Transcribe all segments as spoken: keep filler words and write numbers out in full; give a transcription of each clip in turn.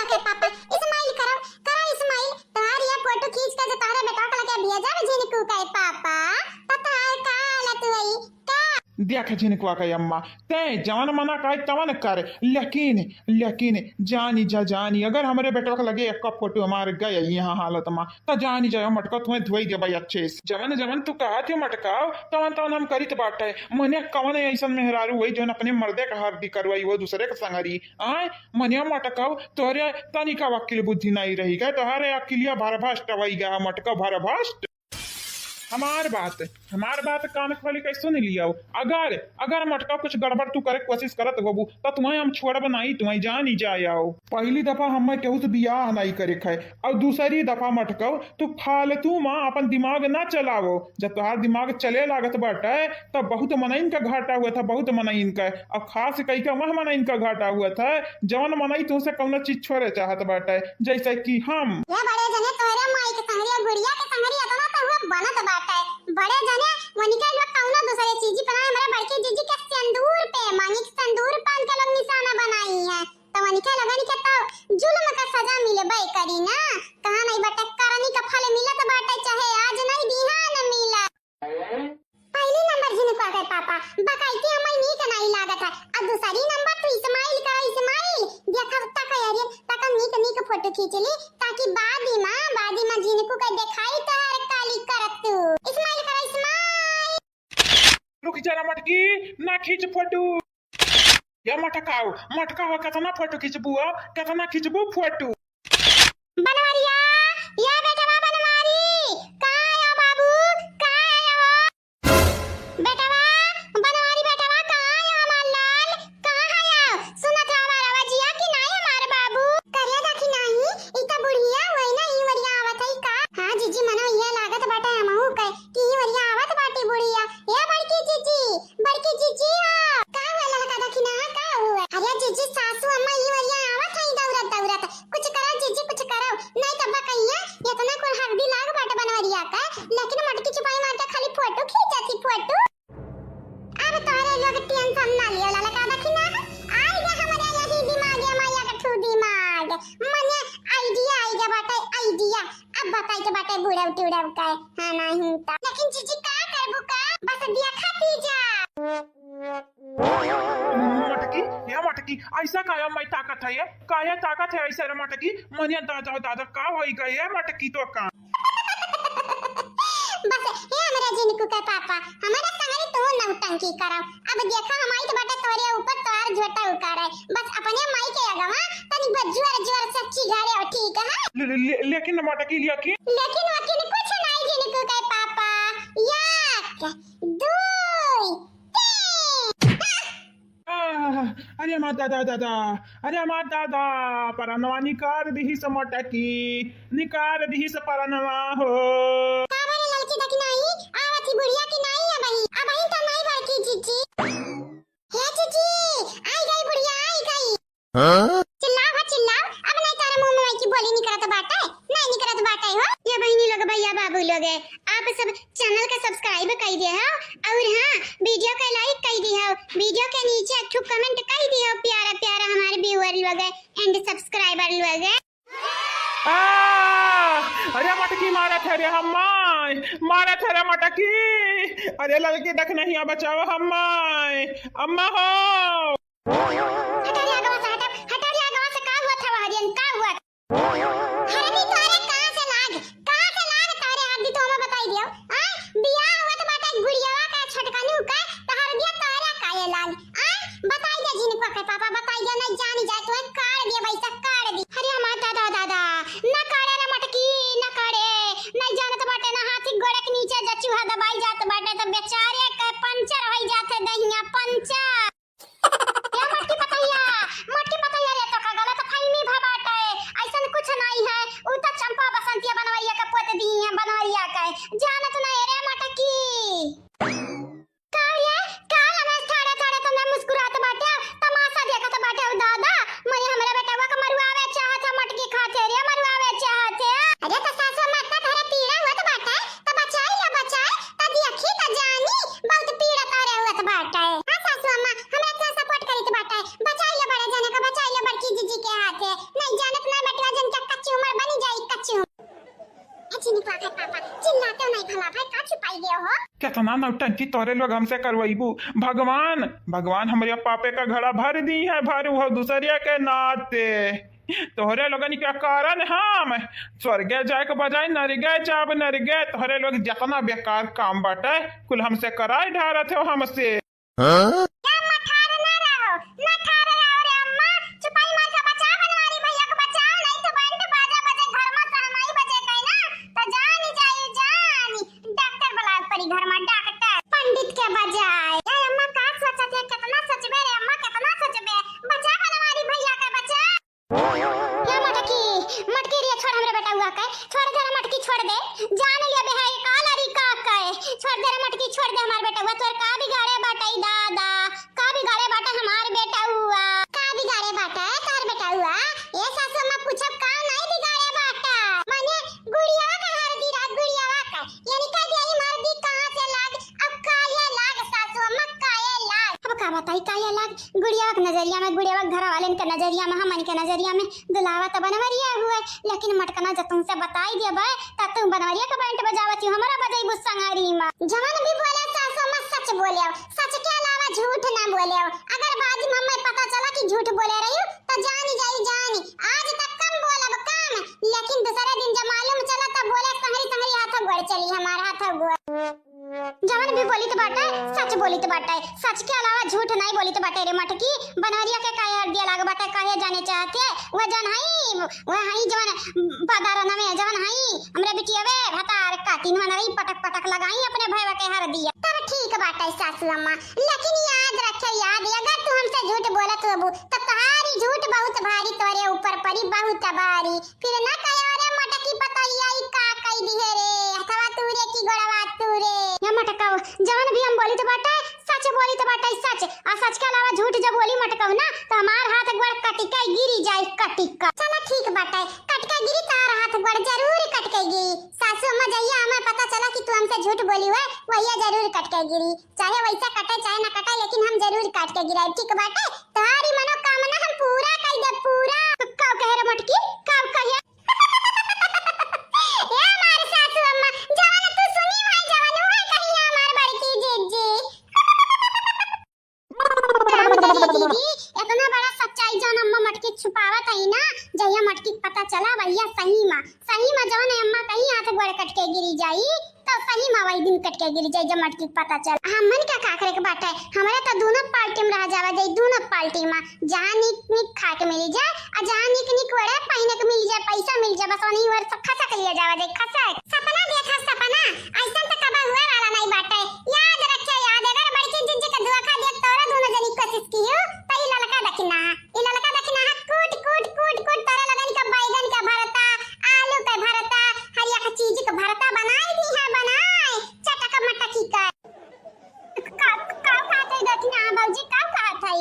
के पापा, smile करो, करो smile। तोहार ये फोटो खींच के जो तोहरे बेटवा के लगे भेजब झिनकू के पापा, तो तोहार का हालत होई? का? देख झिनकुआ के अम्मा, तैं जवन मना कहे तवन कर, लेकिन, लेकिन जानी जा, जानी, अगर हमरे बेटवा के लगे एक फोटो हमार गए यहाँ हालत मा, तो जानी जा, मटका तुम्हें धोई देबे अच्छे से। जवन जवन तू कहत हो मटकाओ, तवन तवन हम करित बाटे। मने कवन ऐसन मेहरारू होई जौन अपने मर्दे का हरदी करवाई हो दूसरे के संगरी? आय, मने मटकाओ, तोरे तनिका अकिल बुद्धि नहीं रही गए, तोहरे अकिलिया भरभस्ट होई गया, मटका भरभस्ट। हमार बात, हमार बात कान खोल के सुन लियो। अगर, अगर मटका कुछ गड़बड़ तू करे कोशिश करत होबू, तो तुम्हें हम छोड़ब नहीं, तुम्हें जानी जाओ। पहली दफा हमें केहू से बियाह नहीं करे खाए, और दूसरी दफा मटकाओ, तू फालतू मा अपन दिमाग ना चलाओ। जब तोहार दिमाग चले लागत बाटे, तब बहुत मनइन का घाटा हुआ था, बहुत मनइन का। अब खास कई का वह मनइन का घाटा हुआ था, जवन मनई तुमसे कौनो चीज छोड़े चाहत बाटे, जैसे कि हम। ये बड़े जने तोहरे माई के संगरी और गुड़िया के संगरी इतना तो हुआ बनत बाटे। बड़े जने वनिका लोग कौनो दूसरे चीज पर हमरे बड़की जीजी के सिंदूर पे, मांगी के सिंदूर पान के लोग निशाना बनाई है। तो वनिका लगन के तो जुल्म का सजा मिलबे करी ना। कहा नहीं बाटे, करनी का फल मिलत बाटे, चाहे आज नहीं बिहान मिला। पहली नंबर झिनकुआ के पापा, बकायदे हमें नीक नहीं लागत है। अब दूसरी नंबर तू smile करो, smile। देखा तक अरे तक नीक नीक फोटो खींच ली, ताकि बाद में, बाद में झिनकू के दिखाई तोहर काली करत तू। Smile करो, smile। रुक जरा मटकी, ना खींच फोटो। या मटकाओ, मटकाओ, कितना फोटो खींचबू हो, कितना खींचबू फोटो? बनवरिया, या बेटवा बनवारी, कहाँ आयो बाबू, कहाँ आयो हो? बेटवा, बनवारी बेटवा, कहाँ आयो हमार लाल, कहाँ आयो? सुनत हो हमार आवाजिया कि नाई हमार बाबू? करे दा कि नाई, ई त बुढ़िया हुई ना, ई वरिया आवत है का? हाँ जीजी, मनो ये लागत बाटे हमहू के कि ई वरिया आवत बाटी बुढ़िया। ए बड़की जीजी, बड़की जीजी हो। का हुआ ललका दखिना, का हुआ? अरे जीजी, सासू अम्मा ई वरिया आवत है दौड़त दौड़त। कुछ करो जीजी, कुछ करो, नहीं तो बकैया इतना कुल हरदी लाग बाटे बनवरिया का, लेकिन मटकी चुपाई मार के खाली फोटो खींचत ही फोटो। अब तोहरे लोग tension ना लियो ललका दखिना, आई गे हमरे यही दिमाग, माया का ठू दिमाग, मने idea आई गे बाटे, idea। अब बताई के बाटे बुढ़ऊ टुढ़ऊ का, हाँ नहीं तो। लेकिन जीजी का करबू का, बस दिया खाती जा। मटकी, या मटकी, ऐसा काया मैं ताकत है ये? काया ताकत है ऐसा रे मटकी? मनिया दादा, दादा, का होई गए ये मटकी तो का? बस, हे हमरे झिनकू के पापा, हमारे संगरी तू नौटंकी करो। अब देखा, हम आइत बाटे तोरे ऊपर तोहार झोटा उतारे। बस अपने माई के अगवा तनी बज्जुअर जुअर से चिघारे हो, ठीक है? ले-, ले-, ले-, लेकिन मटकी लिया कि? लेकिन वकिन कुछ नहीं झिनकू के पापा। एक, दुई, तीन। आह, अरे हमार दादा, दादा, अरे हमार दादा, परनवा निकार दिहिस मटकी, निकार दिहिस परनवा हो। का बोले ललकी दखिनाई, आवत ही बुढ़िया कि नाई अबही, अबही तो नाई बड़की जीजी। हे जीजी, आई गई बुढ़िया, आई गई। हाँ? चिल्लाओ हो चिल्लाओ, अब नहीं तारा मुंह में की बोली निकरत बाटे, नहीं निकरत बाटे हो। ये बहिनी लोग, भैया बाबू लोग, आप सब channel का subscribe कर दिया हो, और हाँ, video का like कर दिया हो, video के नीचे एक ठो comment कर दिया हो, प्यारा प्यारा हमारे viewer लोग and subscriber लोग। आ, अरे मटकी मारत है रे हम्माय, मारत है रे मटकी। अरे ललकी दखिनहिया बचाओ हम्माय, अम्मा हो। हटा रे आगवा से, हटा, हटा रे आगवा से, का हुआ था वहाँ रे, का हुआ? हरदी तोरे कहाँ से लाग, कहाँ से लाग तोरे हरदी, तो हमें बताई दियो। आय, बियाह हुआ तो बाटे गुड़ियावा का, छोटकनू का, तो हरदिया तोरे काहे लाग? आय, बताई दे जिनको के पापा, बताई दे, नहीं जानी जाए तो काट दिए, वैसा काट दी। अरे हमार दादा, दादा, ना काटे रे मटकी, ना काटे, नहीं जानत बाटे ना हाथी गोड़े के नीचे जब चूहा दबाई जात बाटे तो बेचारे के पंचर होई जात है दहिया, पंचर। ए मटकी पतैया, इतना नौटंकी तोहरे लोग हमसे करवइबू। भगवान, भगवान हमरे पापे का घड़ा भर दिहे, भर उहो दूसरिया के नाते। तोहरे लोगन के कारण हम स्वर्गे जाए के बजाय नरगे जाब, नरगे। तोहरे लोग जितना बेकार काम बाटे, कुल हमसे कराए ढारत हो हमसे। हाँ? ए मठार ना रहो, मठार रहो रे अम्मा, चुपाई मार के बचाओ बनवारी भैया के बचाओ, नहीं तो बैंड बाजा बजे घर में सहनाई बजे कहीं ना, तो जानी जाई जानी, डॉक्टर बुलाए पड़ी घर में डॉक्टर, पंडित के बजाय। ए अम्मा का सोचत है, कितना सोचबे रे अम्मा, कितना सोचबे, बचा बनवारी भैया के बचा। ए मटकी, मटकी रे, छोड़ हमरे बेटउआ के, छोड़ दे रे मटकी, छोड़ दे, जान लिया बे है का लड़ी का के, छोड़ दे रे मटकी, छोड़ दे हमार बेटउआ, तोर का बिगाड़े बाटे दादा, का बिगाड़े बाटे हमार बेटउआ, का बिगाड़े बाटे तोर बेटउआ, ए सासु अम्मा पूछब का नहीं बिगाड़े बाटे, माने गुड़िया का हरदी रात गुड़िया का, यानी कह दिया ई मर्दी कहाँ से लाग, अब काहे लाग सासु अम्मा, काहे लाग? अब का बताई, काहे लाग? गुड़िया के नजरिया में, गुड़िया के घर वालेन के नजरिया में, हमन के नजरिया में दुलावा त बनवरिया हुए, लेकिन मटकना जब तुमसे बताई देबे, तब तुम बनवरिया के बैंड बजावत हो, हमरा बजैबू संगरी में। जवन भी बोले सासु अम्मा सच बोले, सच के अलावा झूठ ना बोले। अगर बाद में हमें पता चला कि झूठ बोले रही, तो जानी जाई जानी, आज तक कम बोलब कम, लेकिन दूसरे दिन जब मालूम चला तब बोले संगरी संगरी हाथ गोड़ चली, हमार हाथ गोड़। जवन भी बोलित बाटे, सच बोलित बाटे, सच के अलावा झूठ नहीं बोलित बाटे रे मटकी। बनवरिया के काहे हरदिया लाग बाटे, काहे जाने चाहते? वह जन हई, वह हई जवन बादारन में जवन हई, हमरे बिटिया वे भतार कातिन मन रही पटक पटक लगाई अपने भैया के हरदिया। तब ठीक बाटे सासू अम्मा, लेकिन याद रखे याद, अगर तू हमसे झूठ बोलत होबू, तो तोहारी झूठ बहुत भारी तोरे ऊपर पड़ी, बहुत भारी। फिर ना कहे, "अरे मटकी पतोहिया, ई का कई दिहे रे? हथवा तू रे की गोड़वा तू रे?" या मटकव, जवन भी हम बोलित बाटे, सच बोलित बाटे, सच। आ सच के अलावा झूठ जब बोली मटकव ना, तो हमार हाथ गोड़ कटिका गिरी जाई, कटिका। चला ठीक बाटे, कटिका गिरी, तार हाथ गोड़ जरूर कटिका गिरी। सासू अम्मा जहिया हमें पता चला कि तू हमसे झूठ बोली हुए, वहिया जरूर कटिका गिरी। चाहे वैसा कटे, चाहे ना कटे, लेकिन हम जरूर काट के गिराई, ठीक बाटे? तोहारी मनोकामना हम पूरा कई दे, पूरा। का कहे रे मटकी? का कहे? ए हमार सासू अम्मा, जवन तू सुनी भाई, जवन उहे कही हमार बड़की जीजी। काम दे रे दीदी, इतना बड़ा सच्चाई जौन अम्मा मटकी छुपावत हई ना, जहिया मटकी के पता चला, भैया सही मा, सही मा जौन अम्मा कही हाथ गोड़ कट के गिरी जाई, तो सही मा वही दिन कट के गिरी जाई, जब मटकी के पता चल। हमन का का करे के बाटे, हमरे तो दोनों पार्टी में रह जावा जाई, दोनों पार्टी में, जहाँ निक निक खाए के मिली जाए, आ जहाँ निक निक ओढ़े पहिने के मिली जाए, पैसा मिली जाए, बस वहीं ओर सब खसक लिया जावा जाई, खसक। सपना देखा सपना, ऐसन तो कबो हुए वाला नहीं बाटे। याद रखे याद, अगर बड़की जीजी के धोखा दिया तोरा दोनों जनी कोशिश कियो, तो ई ललका दखिना, ई ललका दखिना है कूट कूट कूट कूट तोरा लगन का बैगन का भरता, आलू का भरता, हर एक चीज का भरता बनाई दी है, बनाए चटक मटकी का। का, का कहत है दखिना भौजी, का कहत है?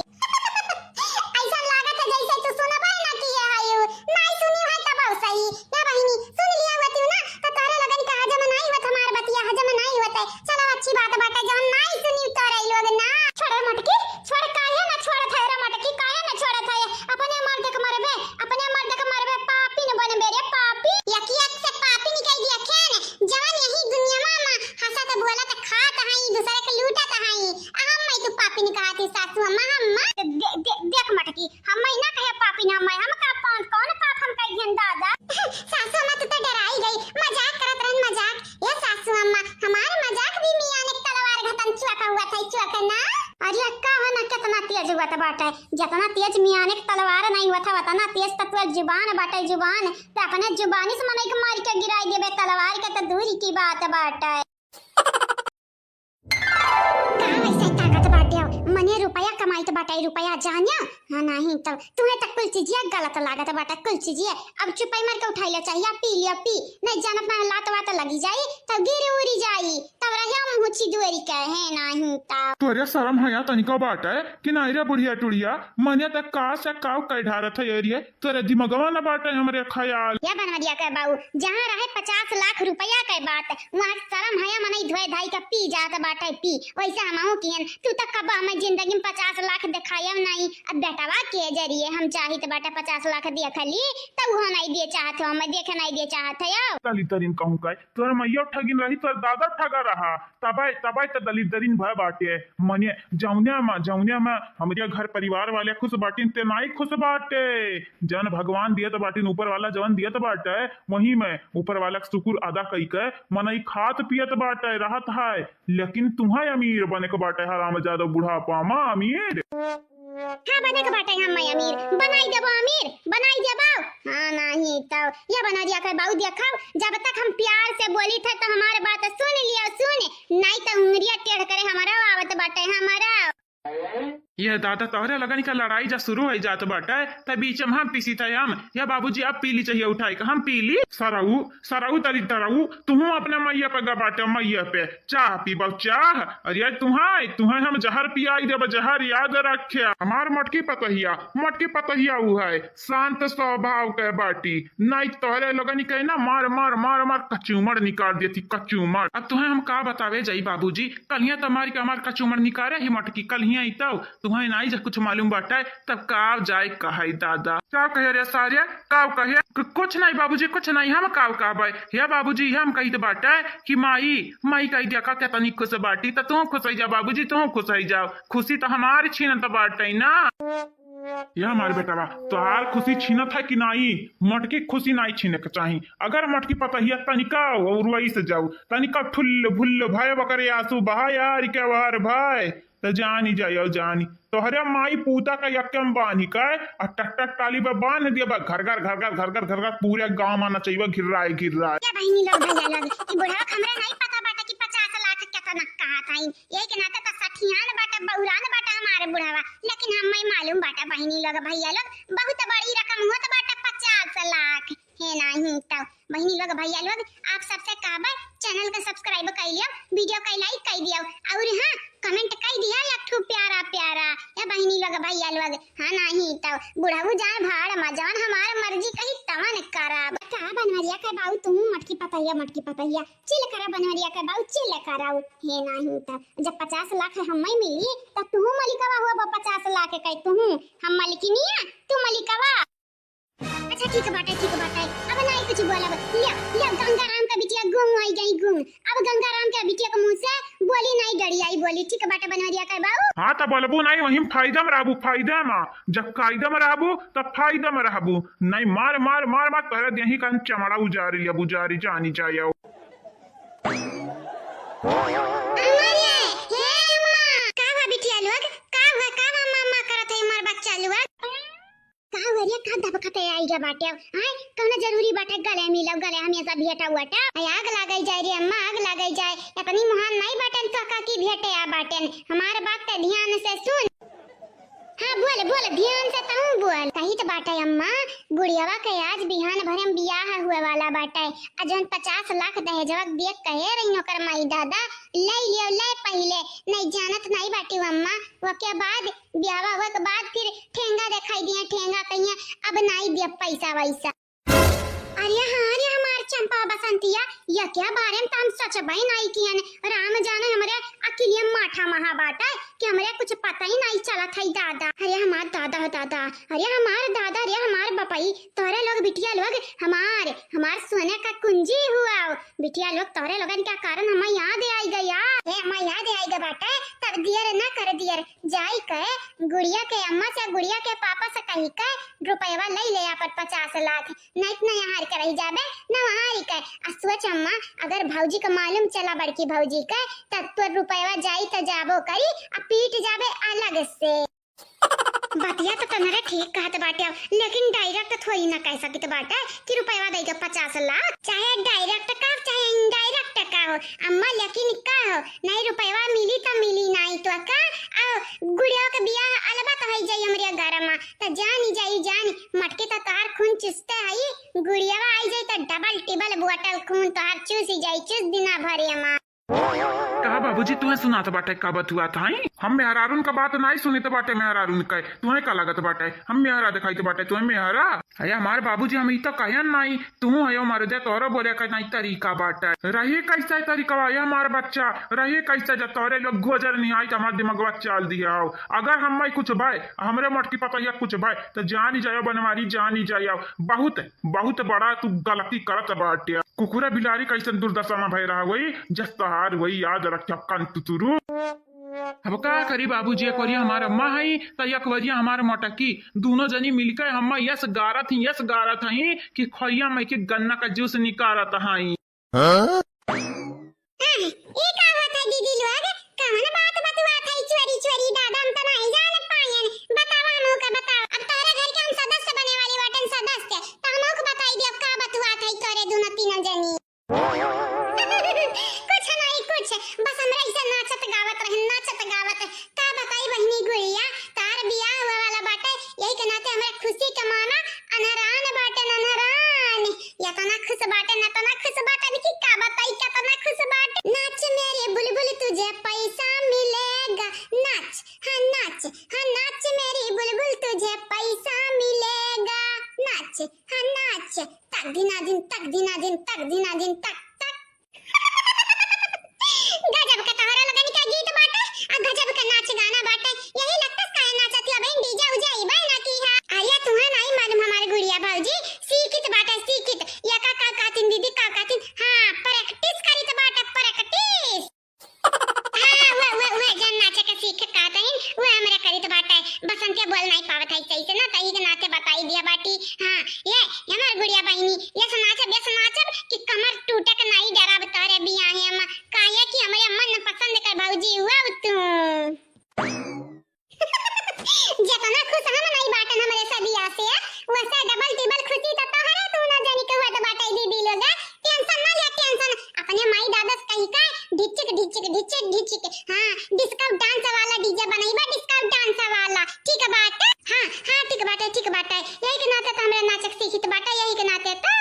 ऐसा लागत है जैसे तू सुनबे ना किए है, नहीं सुनी है तब सही। ए बहिनी, सुन लिया होती ना, तो तोहरे लगन का हजम नाई होत, हमार बतिया हजम नाई होत है। चलो, अच्छी बात बाटे, जौन नाई सुनी तोहरे लोग ना। छोड़े मटकी, छोड़, काहे ना छोड़त है रे मटकी, काहे ना छोड़त है? अपने मर्द के मरबे, अपने मर्द के मरबे, पापी न बनबे रे, पापी। यकी एक से पापी निकल दिया खेन, जवन यही दुनिया में हंसत बोलत खात हई, दूसरे के लूटत हई। आ हम मैं तू पापी निकालती सासू अम्मा, हम दे, दे, देख मटकी, हम ना कहे पापी ना मैं, हम का कौन, कौन पाप हम कह दिहन दादा? सासू अम्मा तू तो डराई गई, मजाक करत रहन मजाक। ए सासू अम्मा, हमार मजाक भी मियान एक तलवार घतन चुअक हुआ था, चुअक ना। अरे अक्का हो ना, कितना तेज हुआ था बाटे, जितना तेज मियान एक तलवार नहीं हुआ था, उतना तेज तो तोर जुबान बाटे, जुबान। तो अपने जुबानी से मनई के मार के गिराई देबे, तलवार के तो दूरी की बात बाटे। का वैसे ताकत बाटे? मने रुपया कमाइत बाटे, रुपया जानिया। हाँ, नहीं तब तुम्हें तक कुल चीजिया गलत लागत बाटे, कुल चीजिया। अब चुपाई मार के उठाई ले, चाहिए पी लिया, पी। नहीं जानत ना लात वात लगी जाई, तब गिर उरी जाई, तब रहे मुँह चिदुअरी के, है नहीं तब। तोरे शरम हया तनिको बाटे कि नहीं रे बुढ़िया टुढ़िया? मने तक का से काव कह ढारत है ये रे? तोरे दिमगवा न बाटे हमरे ख्याल। या बनवरिया के बाऊ, जहाँ रहे पचास लाख रुपया के बात, वहाँ शरम हया मनई धोए धाई के पी जात बाटे, पी। वैसे हमहू किहन, तू तक कब हमें जिंदगी में पचास लाख देखायब नाहीं। अब बेटवा के जरिए हम चाहित बाटे पचास लाख देखली, त उहो नाहीं दिए चाहत हो, हमें देखे नाहीं दिए चाहत हो। दलिद्दरिन कहूँ का, तोर मइया ठगिन रही, तोर दादा ठगा रहा, तबै, तबै त दलिद्दरिन भय बाटे। मने जौने में, जौने में हमरे घर परिवार वाले खुश बाटिन, ते नाहीं खुश बाटे। जौन भगवान दियत बाटिन, ऊपर वाला जौन दियत बाटे, वही में ऊपर वाला के शुक्र अदा कई के मनई खात पियत बाटे, रहत है। लेकिन तुहैं अमीर बने के बाटे, हरामजादा, बुढ़ापा में अमीर। हाँ, बने के बाटे हमें अमीर, बनाई देबो अमीर, बनाई देबो। हाँ, नाहीं तो ये बनवरिया के बाऊ देखब, जब तक हम प्यार से बोली थे तो हमार बात सुन लियो, सुन, नाहीं तो उंगरिया टेढ़ करे हमारा आवत बाटे हमारा। ये दादा, तोहरे लगन का लड़ाई जा शुरू होइ जात बाटे, त बीच में हम पीसी थे हम। या बाबूजी, अब पी ली चाहिए उठाई के, हम पी ली। सरऊ, सरऊ, दलिद्दरऊ, तुहूँ अपने मइया पे गा बाटे, मइया पे। चाह पीबो, चाह। अरे तुहैं, तुहैं हम जहर पियाई देब, जहर, याद रखे। हमार मोटकी पतहिया, मोटकी पतहिया उ है, शांत स्वभाव के बाटी। नाहीं तोहरे लोगन के ना मार, मार, मार, मार, कचूमर निकाल देती, कचूमर। अब तुहैं हम का बतावे जाई बाबूजी, कल्हियाँ त मार के हमार कचूमर निकारे ही मोटकी, कल्हियाँ ही तो। तुहैं नाहीं जब कुछ मालूम बाटे, तब का जाए कहे दादा। का कहे रे सारे, का कहे? कु-, कुछ नाहीं बाबूजी, कुछ नाहीं, हम का कहबे? हे बाबूजी, हम कहित बाटे कि माई, माई कहि दिया का, केतनी खुश बाटी, त तू खुश होइ जा बाबूजी, तू खुश होइ जाओ। खुशी त हमारी छीनत बाटे ना। ये हमार बेटवा, तोहार खुशी छीनत है कि नाहीं? मोटकी खुशी नाहीं छीने के चाही। अगर मोटकी पतहिया तनिका उर्वई से जाऊ, तनिका ठुल्ल भुल्ल भय बकरे आंसू बहा यार के वहर भाई, त जानी जायो जानी। तोहरे माई पूता का यक्के में बांधी के आ टक टक टाली पे बांध दिया बा, घर घर, घर घर, घर घर, घर घर, पूरे गांव में नचइबा घिर्राए घिर्राए। ए बहिनी लोग, भइया लोग, ई बुढ़वा के हमरा नाहीं पता बाटे कि पचास लाख केतना कहत हईं। यही के नाते त सठियान बाटे, बउरान बाटे हमार बुढ़वा, लेकिन हमें मालूम बाटे बहिनी लोग, भइया लोग, बहुत बड़ी रकम होत बाटे पचास लाख। हे नाहीं त बहिनी लोग, भइया लोग, आप सबसे कहबे, channel के subscribe कइ लियो, video के like कइ दियो, और हाँ, comment कइ दिया एक ठो प्यारा प्यारा। ए बहिनी लोग, भइया लोग, हाँ, नाहीं त बुढ़ऊ जाए भाड़ मा, जवन हमार मर्जी कही तवन करब। का बनवरिया के बाऊ, तू मोटकी पतहिया, मोटकी पतहिया, chill करा बनवरिया के बाऊ, chill करा। हे नाहीं त जब पचास लाख हमें मिली, त तू मलिकवा हुआ बा पचास लाख के, तू, हम मलिकिनिया, तू मलिकवा। अच्छा, ठीक बाटे, ठीक बाटे, अब नाहीं कुछ बोलब। लिया, लिया, गंगाराम का बिटिया गुम होइ गई, गुम। अब गंगाराम के बिटिया के मुँह से बोली नाहीं डरी आई बोली। ठीक बाटे बनवरिया के बाऊ। हाँ, त बोलबू नाहीं, वही में फायदा में रहबू, फायदा में। जब कायदा में रहबू, तब फायदा में रहबू। नाहीं, मार, मार, मार, मार, तोहरे देही का चमड़ा उजारी लिया, उजारी, जानी जायो। अम्मा रे, हे अम्मा, का हुआ बिटिया लोग? का हुआ, का हुआ, अम्मा, अम्मा करत है हमार बच्चा लोग? का हुआ रे, का दबकत है आई गया बाटे? आय, कौनो जरूरी बाटे गले मिलो, गले हमेशा भेटा उटा। आय, आग लागई जाए रे अम्मा, आग लागई जाए। इतनी महान नाहीं बाटेन तो का की भेटे आ बाटेन। हमार बात ते ध्यान से सुन। हाँ, बोल, बोल, ध्यान से तू बोल। कही तो बाटे अम्मा, गुड़ियावा के आज बिहान भरे में बियाह हुए वाला बाटे। आ जौन पचास लाख दहेजवा दिए कहे रही ओकर माई दादा, ले लियो, ले पहिले। नहीं जानत नहीं बाटी अम्मा, ओके बाद ब्याहवा हुए के बाद फिर ठेंगा देखाई दिया, ठेंगा कहिया, अब नाई दिया पैसा वैसा। अरे हाँ रे हमार चंपा बसंतिया, या क्या बारे में तो हम सोचबे नाई कियन। राम जाने हमरे अकिलिया माठा महा बाटे कि हमरे कुछ पता ही नाई चलत है दादा। अरे हमार दादा हो दादा, अरे हमार दादा, अरे हमार बपई, तोरे लोग बिटिया लोग हमार, हमार सोने का कुंजी हुआ। बिटिया लोग तोरे लोगन के कारण हमें याद आई गया। ए, हमें याद आई गया बाटे, तब दियर ना कर दियर। जाई के गुड़िया के अम्मा से, गुड़िया के पापा से कही के रुपयवा ले ले अपन पचास लाख, नहीं तो न यहाँ के रह जाबे, न वहाँ के। आ सोच अम्मा, अगर भौजी के मालूम चला बड़की भौजी के, तब तो रुपयवा जाई त जाबो करी, आ पीट जाबे अलग से। बतिया तो तनरे ठीक कहत बाटे, लेकिन direct थोड़ी ना कह सकित बाटे कि रुपयवा देगा पचास लाख। चाहे direct का, चाहे indirect का हो अम्मा, लेकिन का हो, नहीं रुपयवा मिली तो मिली, नहीं तो का। आ गुड़िया के बियाह अलबत होई जाई हमरे घर मा, त जानी जाई जानी, मटकी त तोहार खून चुसते हई, गुड़ियावा आई जाई त double टिबल बोतल खून तोहार चूसी जाई, चूस दिना भरे मा। कहा बाबूजी, तुहे सुनात बाटे का बतुआत हई? हम मेहरारून का बात नाई सुनित बाटे मेहरारून का। तुहे का लागत बाटे? हम मेहरा देखाइत बाटे तुहे मेहरा? अरे हमार बाबूजी, हम ई तो कहन नाई, तू है हमारे जे तोहरा बोले का नाई तरीका बाटे। रही कैसे तरीका, ये हमार बच्चा, रही कैसे जे तोहरे लोग गोजर नहीं आई तो हमार दिमागवा चाल दिया हो। अगर हम कुछ भाई, हमरे मोटकी पतैया कुछ भाई, तो जानी जायो बनवारी, जानी जायो। बहुत, बहुत बड़ा तू गलती करत बाटे। कुकुरा बिलारी कैसन दुर्दशा में भय रहा वही, जस तहार वही याद रखा कंतुतुरु। अब का करी बाबूजी, एक वरिया हमार अम्मा हई, त एक वरिया हमार मोटकी, दोनों जनी मिलके हम्मा यस गारत ही, यस गारत हई कि खोइया में के गन्ना का जूस निकारत हई। हाँ? आह, ई का होत है दीदी लोग? कवन बात बतुआत है चोरी चोरी? दादा, हम त नाहीं जान पायन। बतावा हमहू का बतावा। अब तोहरे घर के हम सदस्य बने वाली बाटन, सदस्य। त हमहू का बताई दियो का बतुआत है तोरे दोनों तीनों जनी। कुछ नहीं कुछ, बस हमरा ऐसे नाचत गावत रहन, नाचत गावत। का बताई बहिनी गुड़िया, तार बियाह हुआ वाला बाटे, यही के नाते हमरा खुशी के माना अनहरान बाटे, अनहरान। यतना खुश बाटे, नतना खुश बाटे कि का बताई, कतना खुश बाटे। नाच मेरे बुलबुल तुझे पैसा मिलेगा, नाच, हाँ नाच, हाँ नाच मेरी बुलबुल तुझे पैसा मिलेगा, नाच, हाँ नाच, तक धिना धिन, तक धिना धिन, तक धिना धिन, तक, तक। गजब का तोहरा लोगन का गीत बाटे, आ गजब का नाच गाना बाटे। यही लगता काहे नाचत हो बहन, DJ उजे अइबे ना की हा। अरे तुहे नाई मालूम हमार गुड़िया भौजी, सीखित बाटे, सीखित। या का, का कहतिन दीदी, का कहतिन? हाँ, practice करित बाटे, practice। हाँ, उहे, उहे, उहे जन नाचे के सीख कहत हइन, उहे हमरे करित बाटे। बसंतिया बोल नाई पावत है सही से ना, तही के नाते बताई दिया बाटी। हाँ, ये, ये हमार गुड़िया बहिनी, यस नाचब, यस नाचब कि कमर टूटे के नाई डराब तोहरे बियाहे में। काहे कि हमरे मन पसंद के भौजी हुआ तू। जतना खुश हम नाई बाटन हमरे सदिया से, वैसे double triple खुशी त तोहरे दोनों जनी के होत बाटे दीदी लोग। Tension ना ले, tension। अपने माई दादा से कही का, ढिचिक, ढिचिक, ढिचिक, ढिचिक। हाँ, disco dance वाला DJ बनइबा, disco dance वाला। ठीक बाटे? हाँ, हाँ, ठीक बाटे, ठीक बाटे। यही के नाते त हमरे नाचक सीखित बाटे, यही के नाते तो।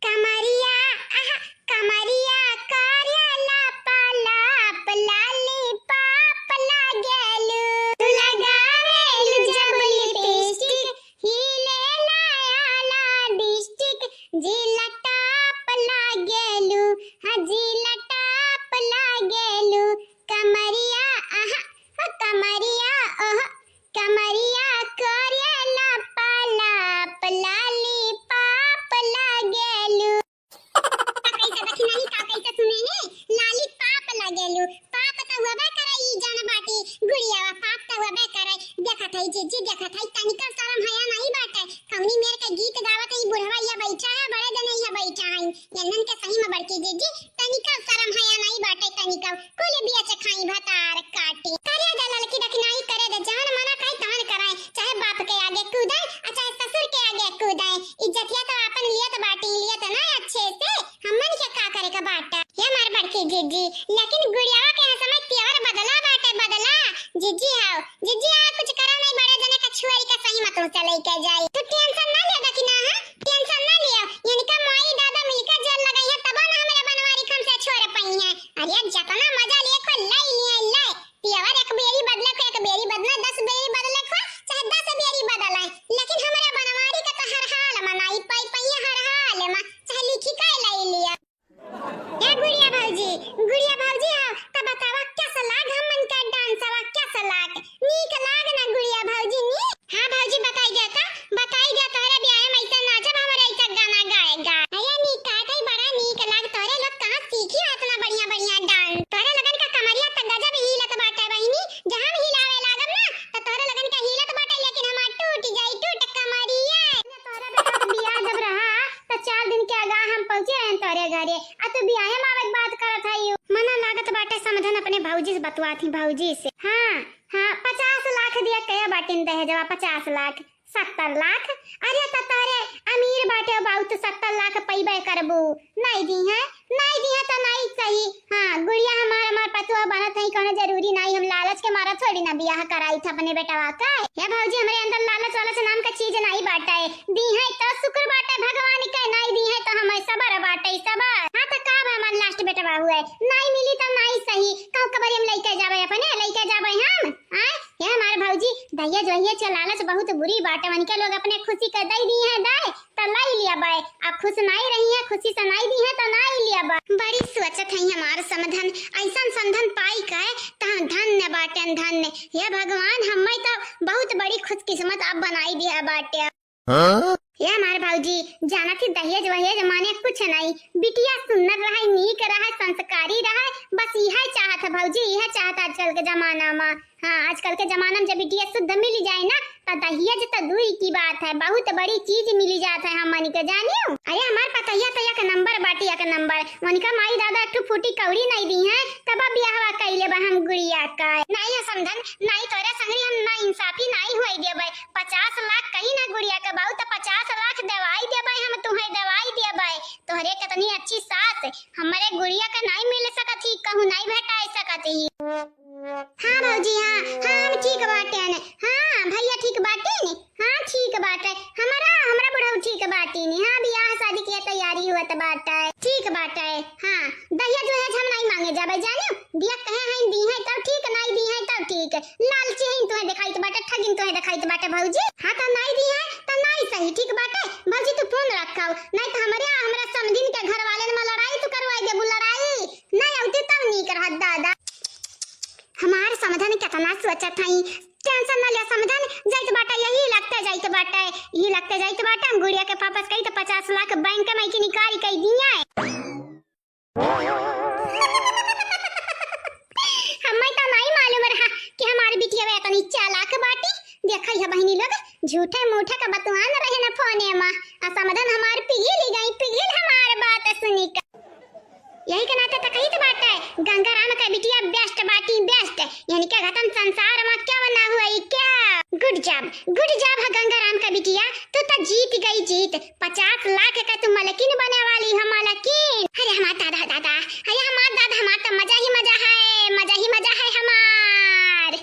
कमरिया, आहा, कमरिया करे लप लप, lollipop लागेलू। तू लगावेलू जब lipstick, हिले लायाला डिस्ट्रिक्ट, जिला top लागेलू, हाँ, जिला top लागेलू। कमरिया, आहा, हो कमरिया, ओहो, कमरिया करे लप लप, lollipop लागेलू। का कैसे दखिनाही, का कैसे सुने ने? Lollipop लागेलू। पाप त हुअबे करे ई जन बाटी, गुड़ियावा, पाप त हुअबे करे। देखत है जिज्जी, देखत है, तनिका शरम हया नहीं बाटे। कौनी मेर के गीत गावत है, ई बुढ़वा या बैठा है, बड़े जने या बैठा है। यन्नन के सही में बड़की जिज्जी, तनिका शरम हया नहीं बाटे, तनिका। कुल बिया चखाई भतार काटी। करे दे ललकी दखिनाही, करे दे, जवन मना कहे तवन कराए। चाहे बाप के आगे कूदाए, आ चाहे ससुर के आगे कूदाए। इज्जतिया तो आपन लियत बाटी, लियत ना अच्छे से। हमन के का करे का बाटा? हे हमार बड़की जिज्जी, लेकिन गुड़ियावा के यहाँ समय तेवर बदला बाटे, बदला। जिज्जी आओ, जिज्जी आओ, कुछ करो नहीं, बड़े जने का छुआई का सही मत हो चले के जाई। तू tension ना ले दखिना, हाँ? Tension ना लियो। इनका माई दादा मिलकर जेल लगाई है, तबो ना हमरे बनवारी खम से छोड़ पाई है। अरे जतना मजा ले को लाई लिए, लाई। तेवर एक बेरी बदले को, एक बेरी बदले, दस बेरी बदले को, चाहे दस बेरी बदले, लेकिन हमरे बनवारी का तो हर हाल में नाई पाई, पाई हर हाल में, चाहे लिखी का लाई लिया। ए गुड़िया भौजी, गुड़िया भौजी, हाँ, त बतावा कैसा लाग हमन का dance वा, कैसा लाग? नीक लाग ना गुड़िया भौजी, नीक? हाँ भौजी, बताई दे त, बताई दे, तोहरे बियाहे में ऐसे नाचब, हमरे ऐसे गाना गाएगा। अरे नीक का कई बड़ा नीक लाग, तोहरे लोग कहाँ सीखी हो इतना बढ़िया बढ़िया dance? तोहरे लोगन का कमरिया त गजब हिलत बाटे बहिनी, जहाँ हम हिलावे लागब ना, त तोहरे लोगन का हिलत बाटे, लेकिन हमार टूट जाई, टूट कमरिया। तोहरे बेटा के बियाह जब रहा, त चार दिन के आगा हम पहुँचे रहन तोहरे घरे, आ तू बियाहे में आवे के बात करत है यू। मना लागत बाटे समधन अपने भौजी से बतवात ही, भौजी से। हाँ, हाँ, पचास लाख दिया कहे बाटिन दहेजवा, पचास लाख। सत्तर लाख? अरे त तोरे अमीर बाटे बाऊ, तू सत्तर लाख पइबे करबू। नाई दी है, नाई दी है त नाई सही। हाँ, गुड़िया हमार, हमार पतोह बनत है, कौनो जरूरी नाई, हम लालच के मारा थोड़ी ना बियाह कराई था अपने बेटवा का। हे भौजी, हमरे अंदर लालच वालच नाम का चीज नाई बाटे। दी है त शुक्र बाटे भगवान के, नाई दी है त हमें सबर बाटे, सबर। हाँ त का बा हमार last बेटवा हुए, ना कबरी हम लइके जाबे अपने, लइके जाबे हम। आय, ये हमार भौजी, दहेज वहेज के लालच बहुत बुरी बाटे। उनके लोग अपने खुशी के दइ दिहे दाय, त लइ लियाबे। आ खुश नाई रही है, खुशी से नाई दिहे, त नाई लियाबे। बड़ी सोचत है हमार समधन, ऐसन समधन पाई के, त धन्य बाटेन, धन्य। हे भगवान, हम्मे त बहुत बड़ी खुशकिस्मत आप बनाई दिहे बाटे। हाँ? ये हमार भौजी, जानत ही दहेज वहेज माने कुछ नहीं। बिटिया सुंदर रहे, नीक रहे, संस्कारी रहे, बस इहे चाहत है भौजी, इहे चाहत है आजकल के जमाना में। हाँ, आजकल के जमाना में जब बिटिया शुद्ध मिली जाए ना, त दहेज त दूर की बात है, बहुत बड़ी चीज मिली जात है हमनी के, जानियो। अरे हमार पतोहिया त एक नंबर बाटी, एक नंबर। उनका माई दादा एक ठो फूटी कौड़ी नहीं दिहे, तब बियाहवा कइले बा हम गुड़िया का। नहीं है समधन, नहीं तोरे संगरी हम ना इंसाफी नहीं हुई देबे। पचास लाख कहीं ना गुड़िया के बाऊ, त पचास लाख देवाई देबे हम तुहे, देवाई देबे। तोहरे कितनी अच्छी सास, हमरे गुड़िया के नाई मिल सकत ही, कहूँ नाई भेटाए सकत ही। हाँ भौजी, हाँ, हाँ, हम ठीक बाटेन। हाँ, भैया ठीक बाटेन। हाँ, ठीक बाटे। हमरा, हमरा बुढ़ऊ ठीक बाटेन। हाँ, बियाह शादी के तैयारी होत बाटे। ठीक बाटे। हाँ, दहेज वहेज हम नाई मांगे जाबे, जानियो। दिया कहे हैं, दी हैं तब ठीक, नाई दी हैं तब ठीक। लालची हैं, तुहे देखाइत बाटे, ठगिन तुहे देखाइत बाटे भौजी। हाँ, त नाई दी हैं, त नाई सही, ठीक बाटे। भौजी, तू फोन रखाओ, नाई त हमरे, हमरा समधिन के घर वाले में लड़ाई तू करवाई देबू, लड़ाई। नाई आउते तब नीक रहत दादा। हमार समधन कितना सोचत हई, टेंशन न ले समधन, जाइत बाटे, यही लगते जाइत बाटे, यही लगते जाइत बाटे। हम गुड़िया के पापा से कही त पचास लाख बैंक में की निकाल के दिए। हमें तो नहीं मालूम रहा कि हमार बिटिया वे इतनी चालाक बाटी। देखा है बहिनी लोग, झूठे मूठे का बतुआन रहे न फोने में, आ समधन हमार पिघिल गई, पिघिल हमार बात सुनी का। यही के नाते त कहित बाटे, गंगाराम का बिटिया best बाटी, best। यानी के घतन संसार में क्या बना हुआ है क्या? Good job, good job है गंगाराम का बिटिया, तू त जीत गई जीत। पचास लाख का तू मलकिन बने वाली हो, मलकिन। अरे हमार दादा, दादा, अरे हमार दादा, हमार त मजा ही मजा है, मजा ही मजा है हमार।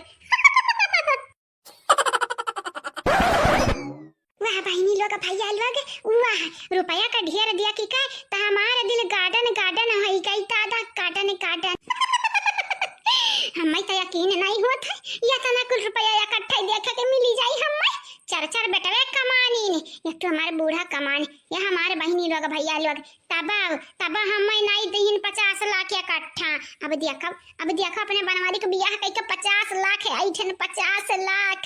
वाह बहिनी लोग, भैया लोग, वाह, रुपया का ढेर दिया कि का, त हमार दिल garden garden होई गई दादा, garden garden। हमें त यकीन नहीं होत है, इतना कुल रुपया इकट्ठा देखे के मिली जाई हमें। चार चार बेटवे कमानी ने, एक तो हमार बूढ़ा कमानी, या हमार बहिनी लोग, भैया लोग, तब, तब हमें नहीं दीन पचास लाख इकट्ठा। अब देखब, अब देखब अपने बनवारी के बियाह कई के पचास लाख है, ऐठन पचास लाख।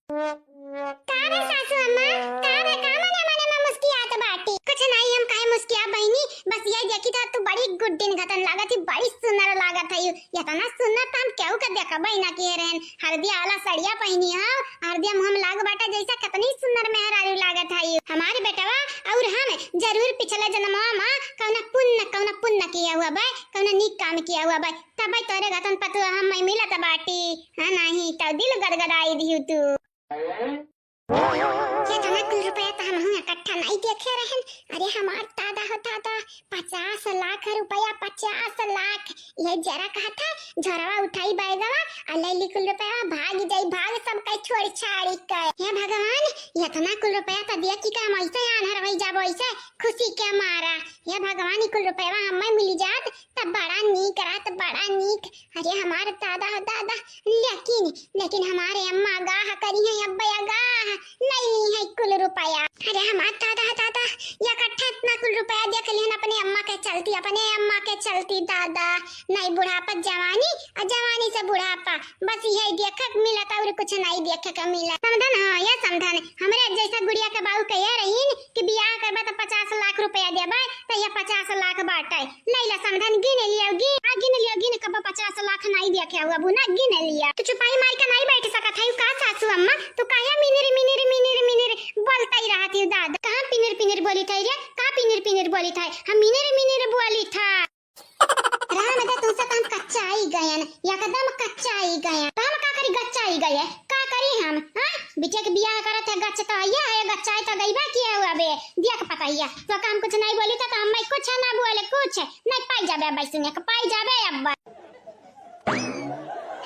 का रे सासू अम्मा, का रे, का मने मने में मुस्कियात बाटी? कुछ नहीं, हम काहे मुस्किया बहिनी, बस ये देखी तो तू बड़ी गुड्डिन घतन लागत ही, बड़ी सुंदर लागत है। इतना सुंदर त हम केहू के देखबे ना किए रहन। हरदिया वाला सड़िया पहिनी हो, हरदिया मुँह में लाग बाटे जैसा, कितनी सुंदर मेहरारू लागत है। हमारे बेटवा और हम जरूर पिछले जन्मवा में कौनो पुण्य, कौनो पुण्य किया हुआ बे, कौनो नीक काम किया हुआ बे, तबे तोरे घतन पतुआ हम मिलत बाटी। हाँ, नहीं तो दिल गदगदाई दिहू तू। ये तना कुल रुपया त हमहू इकट्ठा नहीं देखे रहन। अरे हमार दादा हो दादा, पचास लाख रुपया, पचास लाख। ये जरा कहत है, झोरवा उठाई बैगवा, आ ले ली कुल रुपया, भाग जाई, भाग सब कई छोड़ छाड़ी के। हे भगवान, इतना कुल रुपया त दिया कि का हम ऐसे आन्हर होई जाबो, ऐसे खुशी के मारा। हे भगवान, ई कुल रुपया हमें मिल जात, तब बड़ा नीक रहत, बड़ा नीक। अरे हमार दादा हो दादा, लेकिन, लेकिन हमारे अम्मा गाह करी है, अब्बे गाह, नहीं ली है कुल रुपया। अरे हमार दादा हो दादा, इकट्ठा इतना कुल रुपया देख लिहन अपने अम्मा के चलती, अपने अम्मा के चलती दादा। नहीं बुढ़ापा जवानी, और जवानी से बुढ़ापा, बस यही देखे के मिलत और कुछ नहीं देखे के मिलत। समधन, हाँ, ये समधन, हमरे जैसा गुड़िया के बाऊ कहे रहीन कि बियाह करबा त पचास लाख रुपया देबे, त ये पचास लाख बाटे। लैला समधन गिन लियो, गिन, हाँ, गिन लियो, गिन, कब पचास लाख नहीं देखे हुआ बुना, गिन लिया। तू चुपाई मारी के नहीं बैठ सकत है का सासू अम्मा? तू काहे मिनिर, मिनिर, मिनिर, मिनिर बोलता ही रहत है दादा? कहाँ पिनिर, पिनिर बोली था रे? का पिनिर, पिनिर बोली था? हम मिनिर, मिनिर बोली था। राम दे तुमसे तो हम कच्चा आई गयन, एकदम कच्चा आई गयन। तो हम का करी, गच्चा आई गए, का करी हम, हाँ? बिटिया के बियाह करत है, गच्च तो आइया है, गच्चा आई तो गई बा किया हुआ बे, दिया के पता हिया। तो का हम कुछ नहीं बोली तो, तो हम कुछ ना बोले, कुछ नहीं पाई जाबे अब सुनिया के, पाई जाबे अब।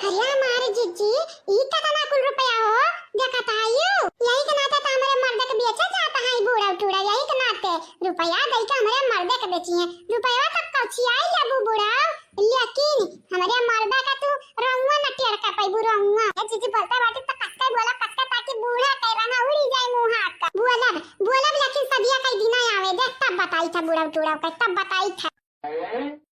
अरे हमारे जीजी, ई केतना कुल रुपया हो? देखत आयु, यही के नाते तो हमरे मर्दे के बेचे जात है बूढ़ा टूढ़ा, यही के नाते रुपया दे के हमरे मर्दे के बेची है। रुपया तक कौची आई लेबू बूढ़ा, लेकिन हमरे आई था बुढ़ऊ टुढ़ऊ का, तब बताई था।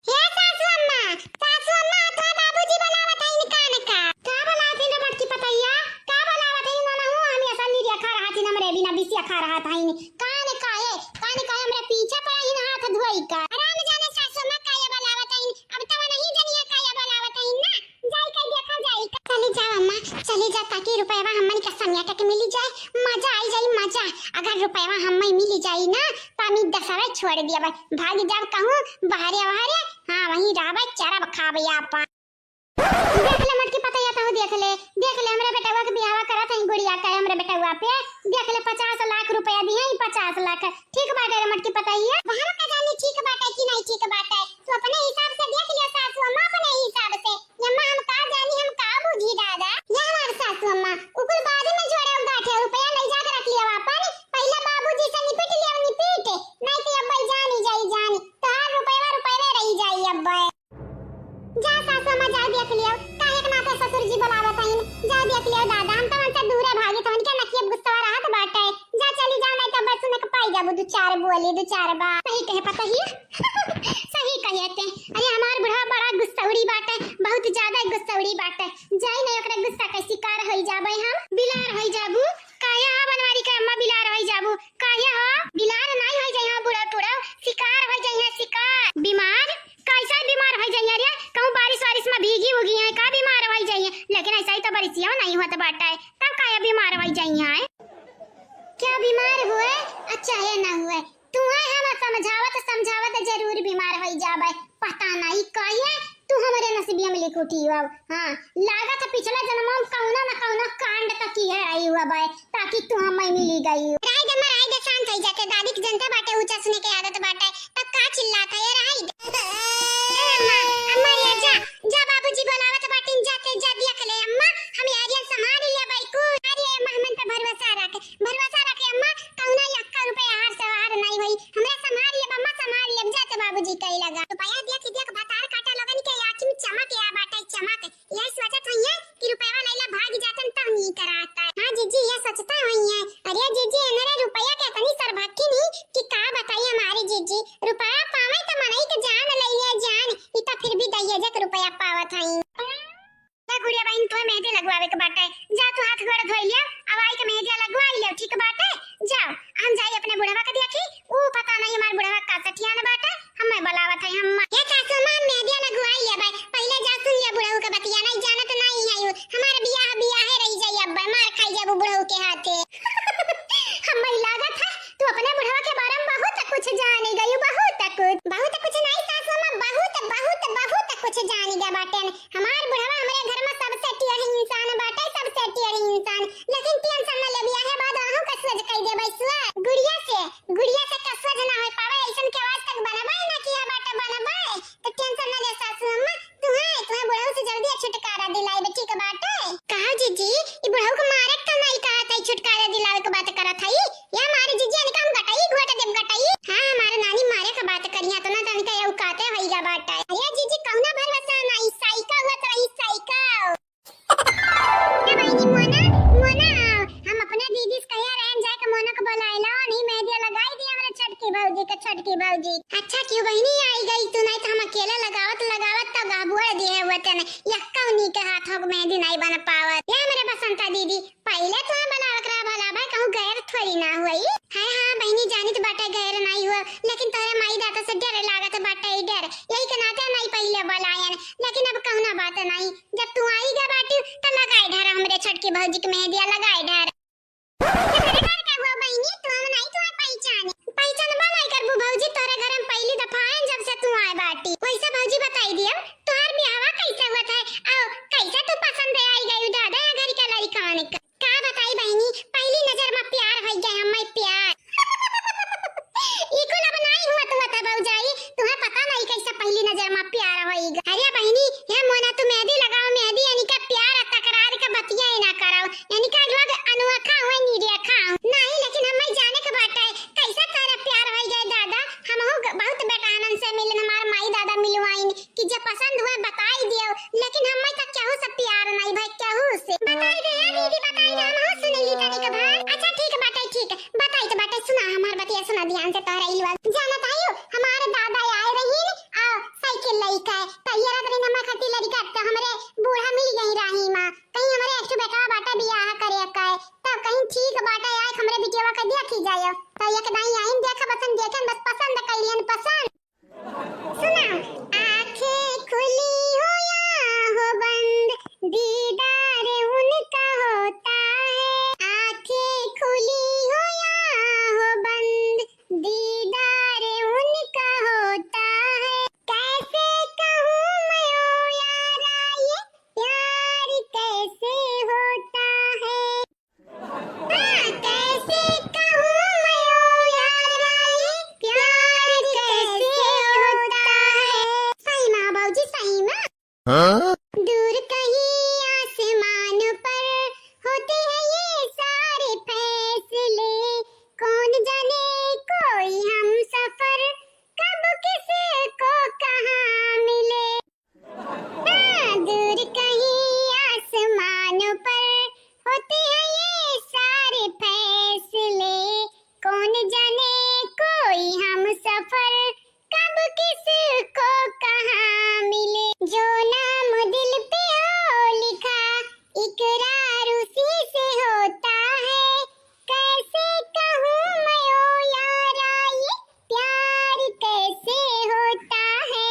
हे सासू अम्मा, सासू अम्मा, तोहार बाबूजी बुलावत हईन कान का। का बुलावत हईन रे मोटकी पतैया? का बुलावत हईन? ननहु हम असल निरिया खा रहत हईन, हमरे बिना बिसिया खा रहत हईन। कान का है, कान का है, हमरे पीछे पड़ा हईन हाथ धोई का। राम जाने सासू अम्मा काहे बुलावत हईन, अब तो नहीं जनिया काहे बुलावत हईन ना। जाई का देखा जाई का। चली जाओ अम्मा, चली जा, ताकि रुपयवा हमन के समिया के मिली जाए, मजा आई जाई मजा। अगर रुपयवा हमें मिली जाई ना, तो हम ई दसवे छोड़ दिया भाई, भाग जाब कहूँ बहरे वहरे, हाँ वहीं रहबे, चरब खाबे आपन। देख ले मोटकी पतैया, तहु देख ले, देख ले, हमरे बेटवा के बियाहवा करत हई गुड़िया के, हमरे बेटवा पे, देख ले, पचास लाख रुपया दिहे, ई पचास लाख, ठीक बाटे रे मोटकी पतैया? वहाँ का जानी ठीक बाटे कि नहीं ठीक बाटे, तू अपने हिसाब से देख लियो सासू अम्मा, अपने हिसाब से। ये अम्मा, हम का जानी, हम का बूझी दादा। ये हमार सासू अम्मा, उ कुल बाद में जोड़े गांठे, रुपया ले जाके रख लियो अपन, पहले बाबूजी से निपट लियो, निपट, नहीं तो अब जानी जाई जानी, तोहार रुपया रुपया रही जाई अब। जा सासू अम्मा, जा देख लियो, काहे के नाते ससुर जी बुलावत हईन, जा देख लियो दादा, हम तो उनसे दूरे भागी, तो उनके नकिया गुस्सा रहत बाटे, जा चली जाओ, नहीं तो बस उनके पाई जाबू दो चार बोली, दो चार बात। सही कहे पतोहिया, सही कहे ते। अरे हमार बुढ़वा बड़ा गुस्सौड़ी बाटे, बहुत ज्यादा गुस्सौड़ी बाटे। जाई नहीं ओकरा गुस्सा के शिकार होई जाबे हम। बिलार होई जाबू? काहे हो बनवारी के अम्मा बिलार होई जाबू? काहे हो? बिलार नहीं होई जाई हो बुढ़ऊ टुढ़ऊ, शिकार होई जाई है शिकार। बीमार? कैसे बीमार होई जाई है रे? कहूँ बारिश वारिश में भीगी उगी है का बीमार होई जाई है? लेकिन ऐसा ही तो बारिशिया नहीं होत बाटे, तब काहे बीमार होई जाई है? क्या बीमार हुए? अच्छा है ना हुए, तुहे हम समझावत समझावत जरूर बीमार होई जाबे। पता नहीं काहे तू हमरे नसीबिया में लिख उठी हो। हाँ, लागत है पिछला जन्म में कौनो न कौनो कांड तो किहे रही हुआ बे, ताकि तू हमें मिली गई हो। राय दे माँ, राय दे, शांत होई जाते। दादी के जनता बाटे, ऊंचा सुने के आदत बाटे, तब का चिल्लात है? ये राय दे। ए अम्मा, अम्मा ये जा, जा बाबूजी बुलावत बाटिन, जाते जा देख ले अम्मा, हम यारियन संभाल लिया बाई को। अरे अम्मा, हमन पे भरोसा रख, भरोसा रखे अम्मा, कौनो यक्का रुपया हार से बाहर नहीं होई। हमरा संभाल लेब अम्मा, संभाल लेब, जाते बाबूजी कहे लगा। रुपया देख देख भतार काटा लोगन के आँखी में चमक या बाटे, चमक। ये सोचत होइए कि रुपया लैला भाग जातन तब नीक रहता। हाँ जीजी, ये सोचता होइए। अरे जीजी, इनरे रुपया के इतनी सरभक्की नहीं कि का बताई हमारी जीजी। रुपया पावे तो मनई के जान ले लिया जान, ई तो फिर भी दहिया जक रुपया पावत हई। ए गुड़िया बहिन, तोहे मेहंदी लगवावे के बाटे, जा तू हाथ गोड़ धोई लिया, अब आई के मेहंदिया लगवाई लिया, ठीक बाटे? जाओ, हम जाई अपने बुढ़वा के देखी, ऊ पता नहीं हमार बुढ़वा का सठियान बाटे, हमें बुलावत है, हम। ये सासू माँ, मेहंदिया लगवाई लिया भाई, पहले जा सुन लिया बुढ़ऊ के बतिया, नहीं जानत नहीं है यू, हमार बियाह बियाहे रही जाई, अब मार खाई जाबू बुढ़ऊ के हाथे। हमें लागत है तू अपने बुढ़वा के बारे में बहुत कुछ जानी गई, बहुत कुछ, बहुत कुछ नहीं सासू माँ, बहुत, बहुत, बहुत कुछ जानी गया बाटे। हमार बुढ़वा हमरे घर में सबसे टेढ़ इंसान बाटे, सबसे टेढ़ इंसान। लेकिन tension न लेबी, आहे बाद अहू का सोझ कई देबै सोझ। गुड़िया से, गुड़िया से का सोझ ना होई पावे, ऐसन के आज तक बनबै ना किया बाटे, बनबै। तो tension न ले सासू अम्मा, तुहे, तुहे बुढ़ऊ से जल्दी छुटकारा दिलाइबे, ठीक बाटे? कहा जीजी, ई बुढ़ऊ के मारे के तो नहीं कहत है, छुटकारा दिलावे के बात करत है। या हमारी जीजी, इनका हम गटई घोट देब, गटई। हाँ, हमारे नानी मारे के बात करिया, तो ना तो इनका ये औकाते होइगा बाटे। अरे जीजी, कौना भरोसा ना, ई साइका हुआ तो ई साइका। ए बहिनी मोना, मोना, हम अपने दीदी से कहिया रहन जाए के मोना के बुलाए लाओ, नहीं मेहंदिया लगाई दिया हमरे छोटकी भौजी के, छोटकी भौजी। अच्छा क्यों बहिनी आई गई तू, नहीं तो हम अकेले लगावत लगावत तो गाबुआ दिए हुए थे, यक्का उन्हीं के हाथों को मेहंदी नहीं बन पावत। या हमरे बसंता दीदी, पहिले तोहे बनावे के रहा भला भाई, कहूँ गैर थोड़ी ना हुई। हाँ, हाँ, बहिनी जानित बाटे गैर नाई हुआ, लेकिन तोहरे माई दादा से डर लागत बाटे, ई डर। यही के नाते नाई पहिले बलायन, लेकिन अब कौनो बात नाई। जब तू आई गा बाटी, त लगाए ढार हमरे छोटकी भौजी के मेहंदिया लगाए ढार। तोहरे घर का हुआ बहिनी, तू हम नाई तोहरे पहचाने। पहचानबा नाई करबू भौजी, तोहरे घर हम पहली दफा आए जब से तू आए बाटी। वैसे भौजी बताई दियो, तोहार बियाहवा कैसे हुआ था? आओ, कैसे तू पसंद आई गई दादा, घर के लड़िकान का? का बताई बहिनी, पहली नजर में प्यार हो गया हमें, प्यार। ई कुल अब नाई हुआ तू बता भौजाई, तुम्हें पता नहीं कैसे पहली नजर में प्यार होई गा। अरे बहिनी, ये मोना तू मेहंदी लगाओ, मेहंदी, यानी का प्यार आ तकरार का बतिया ही ना कराओ, यानी का लोग अनोखा हुए, निरेखा हो। नहीं, लेकिन हमें जाने के बाटे, कैसे तोहरे प्यार होई गए दादा, हमहू ग-, बहुत बेटा आनंद से मिलन, हमार माई दादा मिलवाइन, कि जे पसंद हुए बताई दियो, लेकिन हमें तो केहू से प्यार नहीं भाई, केहू से। बताई दे ए दीदी, बताई दे, हम हो सुन ली तनी के भाई। अच्छा ठीक बाटे, ठीक बताई तो बाटे, सुना हमार बतिया, सुना ध्यान से तोहरा इलवा। जानत आई के लइका है, त ये रात दिन हमार खातिर लड़का त हमरे बूढ़ा मिल गई राही मा। कहीं हमरे एक ठो बेटवा बाटे बियाह करे का है, त कहीं ठीक बाटे, आए हमरे बिटियावा के देखी जाए। त एक दाई आइन देखा बसन, देखेन बस पसंद कइलियन पसंद। सुना, आँखें खुली हो या हो बंद, दीदार उनका होता है। आँखें खुली हो या हो बंद, दीदार उनका होता है। कैसे कहूँ मैं ओ यारा ये प्यार कैसे होता है। हाँ, कैसे कहूँ मैं ओ यारा ये प्यार कैसे होता है। सही मा भौजी, सही मा। हाँ? दूर कहीं आसमानों पर होते हैं ये सारे फैसले। कौन जाने कोई हमसफर कब किसको कहाँ मिले। हाँ, दूर कहीं आसमानों पर होते हैं ये सारे फैसले। कौन जाने कोई हमसफर कब किसको कहाँ मिले। जो नाम दिल पे हो लिखा इकरार उसी से होता है। कैसे कहूँ मैं ओ यारा ये प्यार कैसे होता है।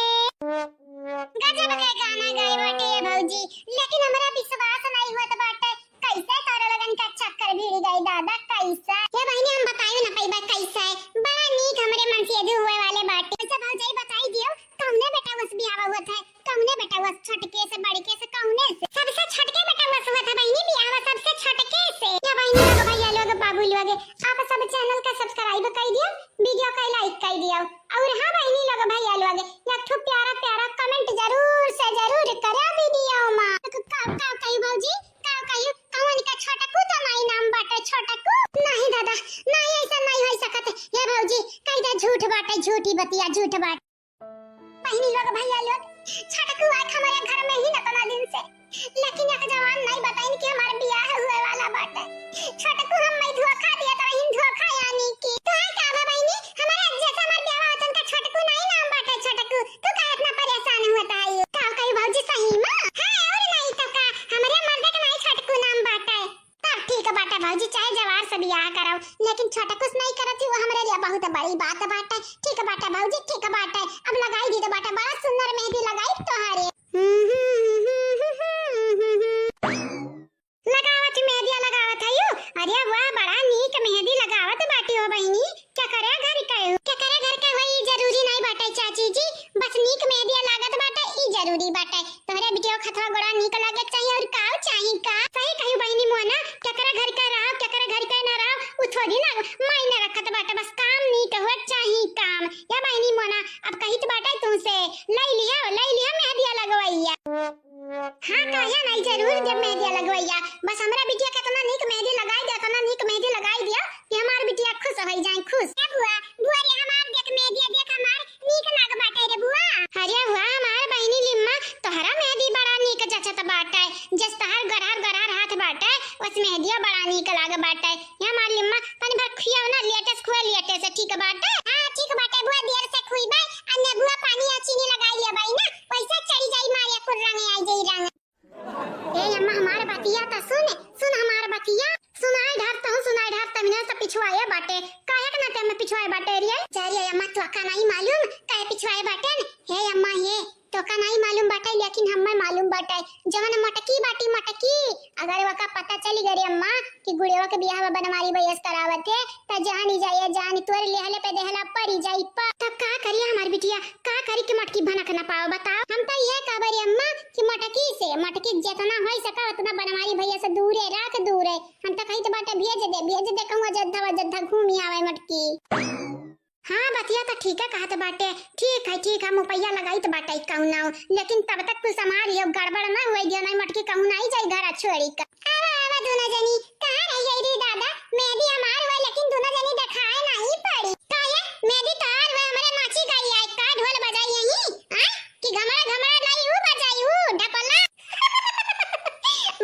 गजब के गाना गाए बाटे ये भौजी, लेकिन हमरा विश्वास नहीं होत बाटे, कैसे तोरे लोगन के चक्कर भिड़ गई दादा, कैसे? हे बहिनी, हम बताई ना पइबा कैसे, बड़ा नीक हमरे मन से यदि हुए वाले बाटे। अच्छा भौजाई बताई दियो, कौने बेटवा से बियाह होत है, कौने बेटवा से, छोटके से, बड़के से, कौने से? सबसे छोटके बेटवा से होत है बहिनी बियाह, सबसे छोटके से। या बहिनी लोग, भैया लोग, बाबू लोग, आप सब channel का subscribe कर दियो, video का like कर दियो। और हाँ बहिनी लोग, भैया लोग, एक ठो प्यारा प्यारा comment जरूर से जरूर करा video मा। का, का कही भौजी, का कही, कौन का छोटकू तो नहीं नाम बाटे, छोटकू? नहीं दादा, नहीं, ऐसा नहीं हो सकत। ये भौजी, कह दे झूठ बाटे, झूठी बतिया, झूठ बाटे। बहिनी लोग, भैया लोग, छोटकू आए हमरे घर में ही न तना दिन से, लेकिन एक जवान नहीं बताइन कि हमार बियाह हुए वाला बाटे। छोटकू हम मैं धोखा दिया तो रहीन, धोखा यानी कि। तो है का बा बहिनी, हमारे जैसे हमार बियाह होतन का छोटकू नहीं नाम बाटे छोटकू, तू काहे इतना परेशान हुआ ताई? का कही भौजी सही मा? हाँ और नहीं तो का, हमरे मर्दे के नहीं छोटकू नाम बाटे। तब ठीक बाटे भौजी, चाहे जवार से बियाह कराओ, लेकिन छोटकुस नहीं करत ही, वो हमरे लिए बहुत बड़ी बात बाटे। ठीक बाटे भौजी, ठीक बाटे, अब लगाई दी तो बाटे, बड़ा सुंदर मेहंदी लगाई तोहरे। लगावत ही मेहंदिया लगावत है यू। अरे वाह, बड़ा नीक मेहंदी लगावत बाटी हो बहिनी। केकरे घर के हो? केकरे घर के होई, ई जरूरी नहीं बाटे चाची जी, बस नीक मेहंदिया लागत बाटे, ई जरूरी बाटे। तोहरे बिटिया के हथवा गोड़ा नीक लागे के चाहिए, और का चाही का? सही कही बहिनी मोना, केकरे घर के रहो, केकरे घर के ना रहो, उ थोड़ी ना मायने रखत बाटे, बस काम नीक हुए चाही काम। या बहिनी मोना, अब कहित बाटे तुमसे, लई लिया, लई लिया मेहंदिया लगवैया। हाँ, काहे नहीं, जरूर देब मेहंदिया लगवैया। बस हमरा बिटिया के इतना नीक मेहंदी लगाई दे, इतना नीक मेहंदी लगाई दिया कि हमार बिटिया खुश हो जाए, खुश। ए बुआ, बुआ रे, हमार देख मेहंदिया, देख हमार नीक लाग बाटे रे बुआ। अरे हुआ हमार बहिनी लिम्मा, तोहरा मेहंदी बड़ा नीक जचत बाटे, जस तोहार गरहर गरहर हाथ बाटे, वस मेहंदिया बड़ा नीक लाग बाटे। ये हमार लिम्मा, तनी भर खियाओ ना, लेटे से खुआ, लेटे से, ठीक बाटे? हाँ, ठीक बाटे बुआ, देर से खुइबे, आ नेबुआ पानी आ चीनी लगाई लेबे ना, वैसे चढ़ी जाई मारे कुल रंग, आई जाई रंग। ए अम्मा, हमार बतिया त सुन, सुन हमार बतिया। सुनाई ढार तहु, सुनाई ढार तमिना से पिछुआए बाटे। काहे के नाते में पिछुआए बाटे रे? जा रे अम्मा, तोका नहीं मालूम काहे पिछुआए बाटे न? हे अम्मा, हे तोका नहीं मालूम बाटे, लेकिन हमें मालूम बाटे। जवन मोटकी बाटी मोटकी, अगर वका पता चली गई रे अम्मा कि गुड़ेवा के बियाह बनवारी भैया से करावत है, त जानी जाए, जानी तोरे लेहले पे देहला परी जाई पा। तब का करी हमार बिटिया, का करी कि मोटकी भनक न पाओ, बताओ। हम तो ये कहबे रे अम्मा कि मोटकी से, मोटकी जितना होई सका उतना बनवारी भैया से दूरे राख, दूरे। हम तो कहित बाटे भेज दे, भेज दे कहूँ अजद्धा वजद्धा घूमी आवे मोटकी। हाँ, बतिया तो ठीक है कहत बाटे। ठीक है, ठीक है, हम उपैया लगाइत बाटे कहूँ नाउ, लेकिन तब तक कुछ हमार ये गड़बड़ ना हुए दियो, नहीं मोटकी कहूँ नहीं जाई घर छोड़ी का। आवा, आवा, दोनों जनी, कहाँ रह गई रे दादा? मेहंदी हमार हुआ, लेकिन दोनों जनी देखाए नहीं पड़ी। का ये? मेहंदी तोहार हुआ, हमारे नाची गई है, का ढोल बजाई यहीं? आय? कि घमड़ा, घमड़ा लाई, ऊ बजाई, ऊ ढपला।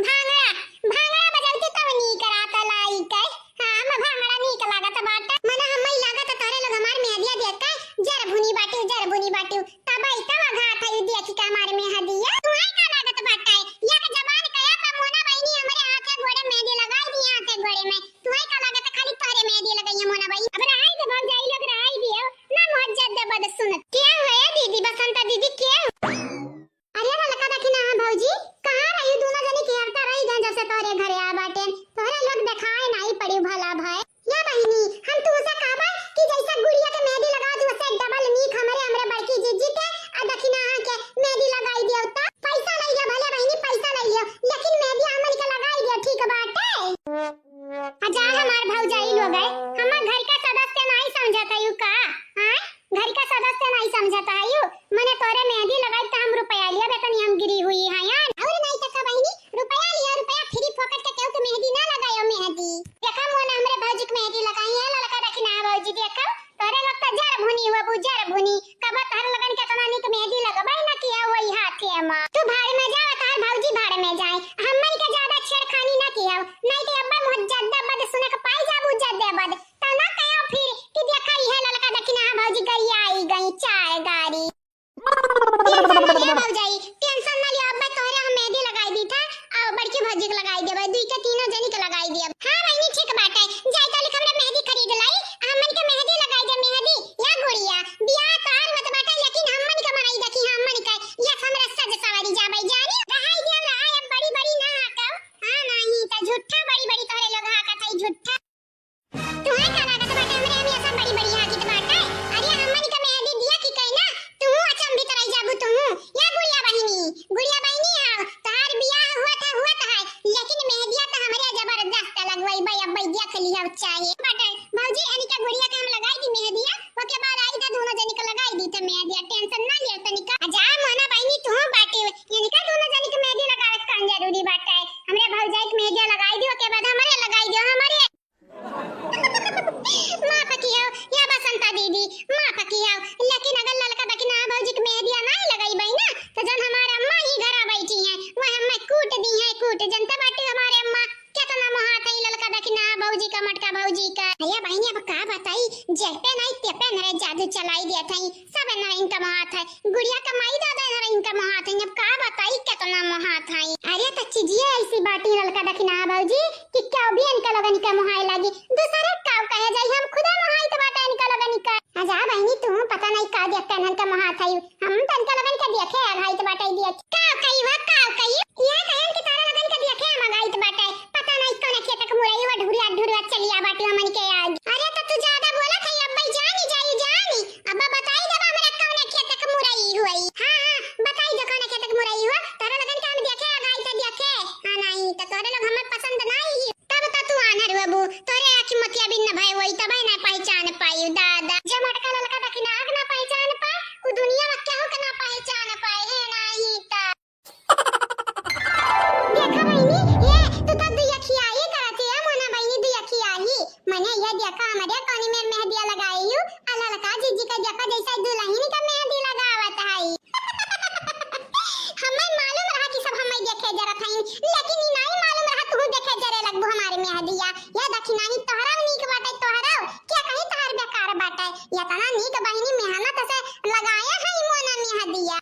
भांगड़ा, भांगड़ा बजाई के तब नीक रात लाई के। हाँ, हम भांगड़ा नीक लागत बाटे। मना हम्मे लागत तोहरे लोग हमार मेहंदिया देख के जर भुनी बाटी, जर भुनी बाटी। तब आई, तब आघात है, भौजी देखा, तोहरे लोग त जर भुनी हुआ बू, जर भुनी। कबो तोहरे लोगन के एतना नीक मेहंदी लगबै न किया वही हाथे मा। तू भाड़ में जा, तोहर भौजी भाड़ में जाए। हमन के ज्यादा छेड़खानी न किया, नहीं तो अब्बा मुँह जद्दा बद सुने के पाई जाबू, जद्दा बद। त ना कहो फिर कि देखा इहे ललका दखिना भौजी गरियाई गई चार गारी। Tension ना लिया भौजाई, tension ना लिया, अब्बे तोहरे हम मेहंदी लगाई दी था, अउ बड़की भौजी के लगाई देबे, दुई के तीनों जनी के लगाई देब। हाँ बहिनी, ठीक बाटे, जाई तो लिख हमरा मेहंदी खरीद लाई, हमन के मेहंदी लगाई दे, मेहंदी। या गुड़िया, बियाह तोहार होत बाटे, लेकिन हमन के बनाई देखी, हमन के, या हमरा सज सवारी जाबे जानी, रहाई दिया रहा, अब बड़ी बड़ी ना हाकब। हाँ नहीं, त झूठा बड़ी बड़ी तोहरे लोग हाकत है, झूठा। तुहैं का लागत बाटे हमरे हम ऐसा बड़ी बड़ी हाकित बाटे? अरे हमन का मेहंदी दिया कि कहीं ना, तू अचंभित रह जाबू तू। या गुड़िया बहिनी, गुड़िया बहिनी आओ, तोहार बियाह हुआ था, हुआ था है, लेकिन मेहंदिया तो हमरे जबरदस्त लगवाई बई, अब बई देख लिया चाहे। बाटे भौजी अनिका गुड़िया के हम लगाई दी मेहंदिया, ओके बाद आई था दोनों जनी के लगाई दी था मेहंदिया, tension ना लिया तनिका। आ जा मोना बहिनी तू बाटे, इनका दोनों जनी के मेहंदी लगावे कौन जरूरी बाटे? हमरे भौजाई के मेहंदिया लगाई दी, ओके बाद हमरे लगाई दी, हमरे माफ कियो, या बसंता दीदी, माफ कियो। लेकिन अगर ललका दखिना भौजी के मेहंदिया नाई लगइबई ना, त जौन हमार अम्मा ही घरा बैठी हैं, वह हमें कूट दी हैं, कूट। जनता बाटी हमारे अम्मा केतना मोहात है ललका दखिना भौजी का, मटका भौजी का। भैया बहिनी, अब का बताई, जेपे नाई तेपे नरे जादू चलाई दिया था, सब नरे इनका मोहात है। गुड़िया का माई दादा नरे इनका मोहात है, अब का बताई केतना मोहात है। अरे त चीजिए ऐसी बाटी ललका दखिना भौजी, कि क्या भी इनका लोगन का मोहाए लागी। दूसरे का कहे जाई, हम खुदे मोहाइत बाटे इनका लोगन का। आ जा बहिनी, तू पता नहीं का देख के इनका मोहात है। हम तो इनका लोगन का देखे अघाइत बाटे दिया। का कही वा, का कही? ये कहन कि तारा लोगन का देखे हम अघाइत बाटे। पता नहीं कौन खेत के मुरई वा ढुरिया ढुरिया चलिया बाटी हमन के आग। अरे तो तू ज्यादा बोला था, अब भाई जानी जाई जानी। अब बताई देबा हमरा कौन खेत के मुरई हुई। हाँ, हाँ, बताई दे कौन खेत के मुरई हुआ। तारा लोगन का हम देखे अघाइत देखे। हाँ नहीं, तो तोहरे लोग हमें पसंद ना आई। तब त तू आन्हर होबू, तोरे आँखी मोतियाबिन न भय होई, तबे ना पहचान पाई दादा। जे मोटका ललका दखिना आँख ना पहचान पाए, उ दुनिया में केहू के ना पहचान पाए, हे नाही त। देखा बहिनी, ये तू तो दुई अखिया ही करत है, मोना बहिनी दुई अखिया ही। मने ये देखा हमरे कौनी मेर मेहंदिया लगाई हूँ, आ ललका जीजी का देखा जैसा दुल्हन का मेहंदी लगावत है। हमें मालूम रहा कि सब हमें देखे जरत हईन, लेकिन ई नाई मालूम रहा तू देखे जरे लगबू हमारे मेहदिया। या दखिनाही तोहरा नीक बाटे, तोहरा क्या कहीं तोहर बेकार बाटे। इतना नीक बहिनी मेहनत से लगाया है मोना मेहदिया।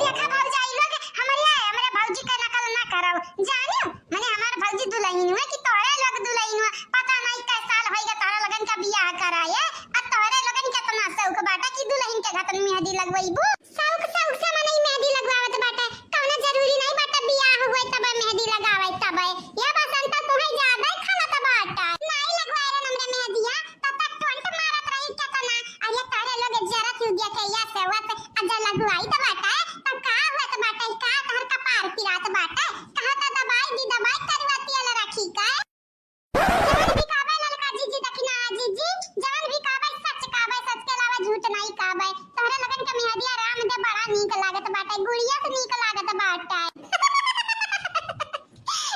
देखा भौजाई लोग, हमरे, हमरे भौजी के नकल ना करो, जानियो, मने हमार भौजी दुल्हन हुआ कि तोहरे लोग दुल्हन हुआ, पता नहीं कै साल होइगा तोहरा लगन का बियाह कराए, आ तोहरे लगन केतना शौक बाटे कि दुल्हन के घतन मेहदी लगवैबू। शौक, शौक से मनई मेहदी लगवावत बाटे, कौनो जरूरी नहीं बाटे बियाह हुए तब मेहदी लगावे तब। या बसंता तुहे ज्यादा ही खलत बाटे। नाई लगवाए रे हमरे मेहदिया, तब तक टोंट मारत रही केतना। अरे तोहरे लोग जरत यू दिया के या सेवत, आ जा लगवाई त बाटे, तब का होत बाटे, का तोहर कपार पिरात बाटे, कहा त दबाई दी दबाई करुआ तेल रखी का। जवन भी कहबे ललका जीजी, दखिना जीजी, जवन भी कहबे सच कहबे, सच के अलावा झूठ नहीं कहबे। तोहरे लगन के मेहदिया राम दे बड़ा नीक लागत बाटे, गुड़िया से नीक लागत बाटे।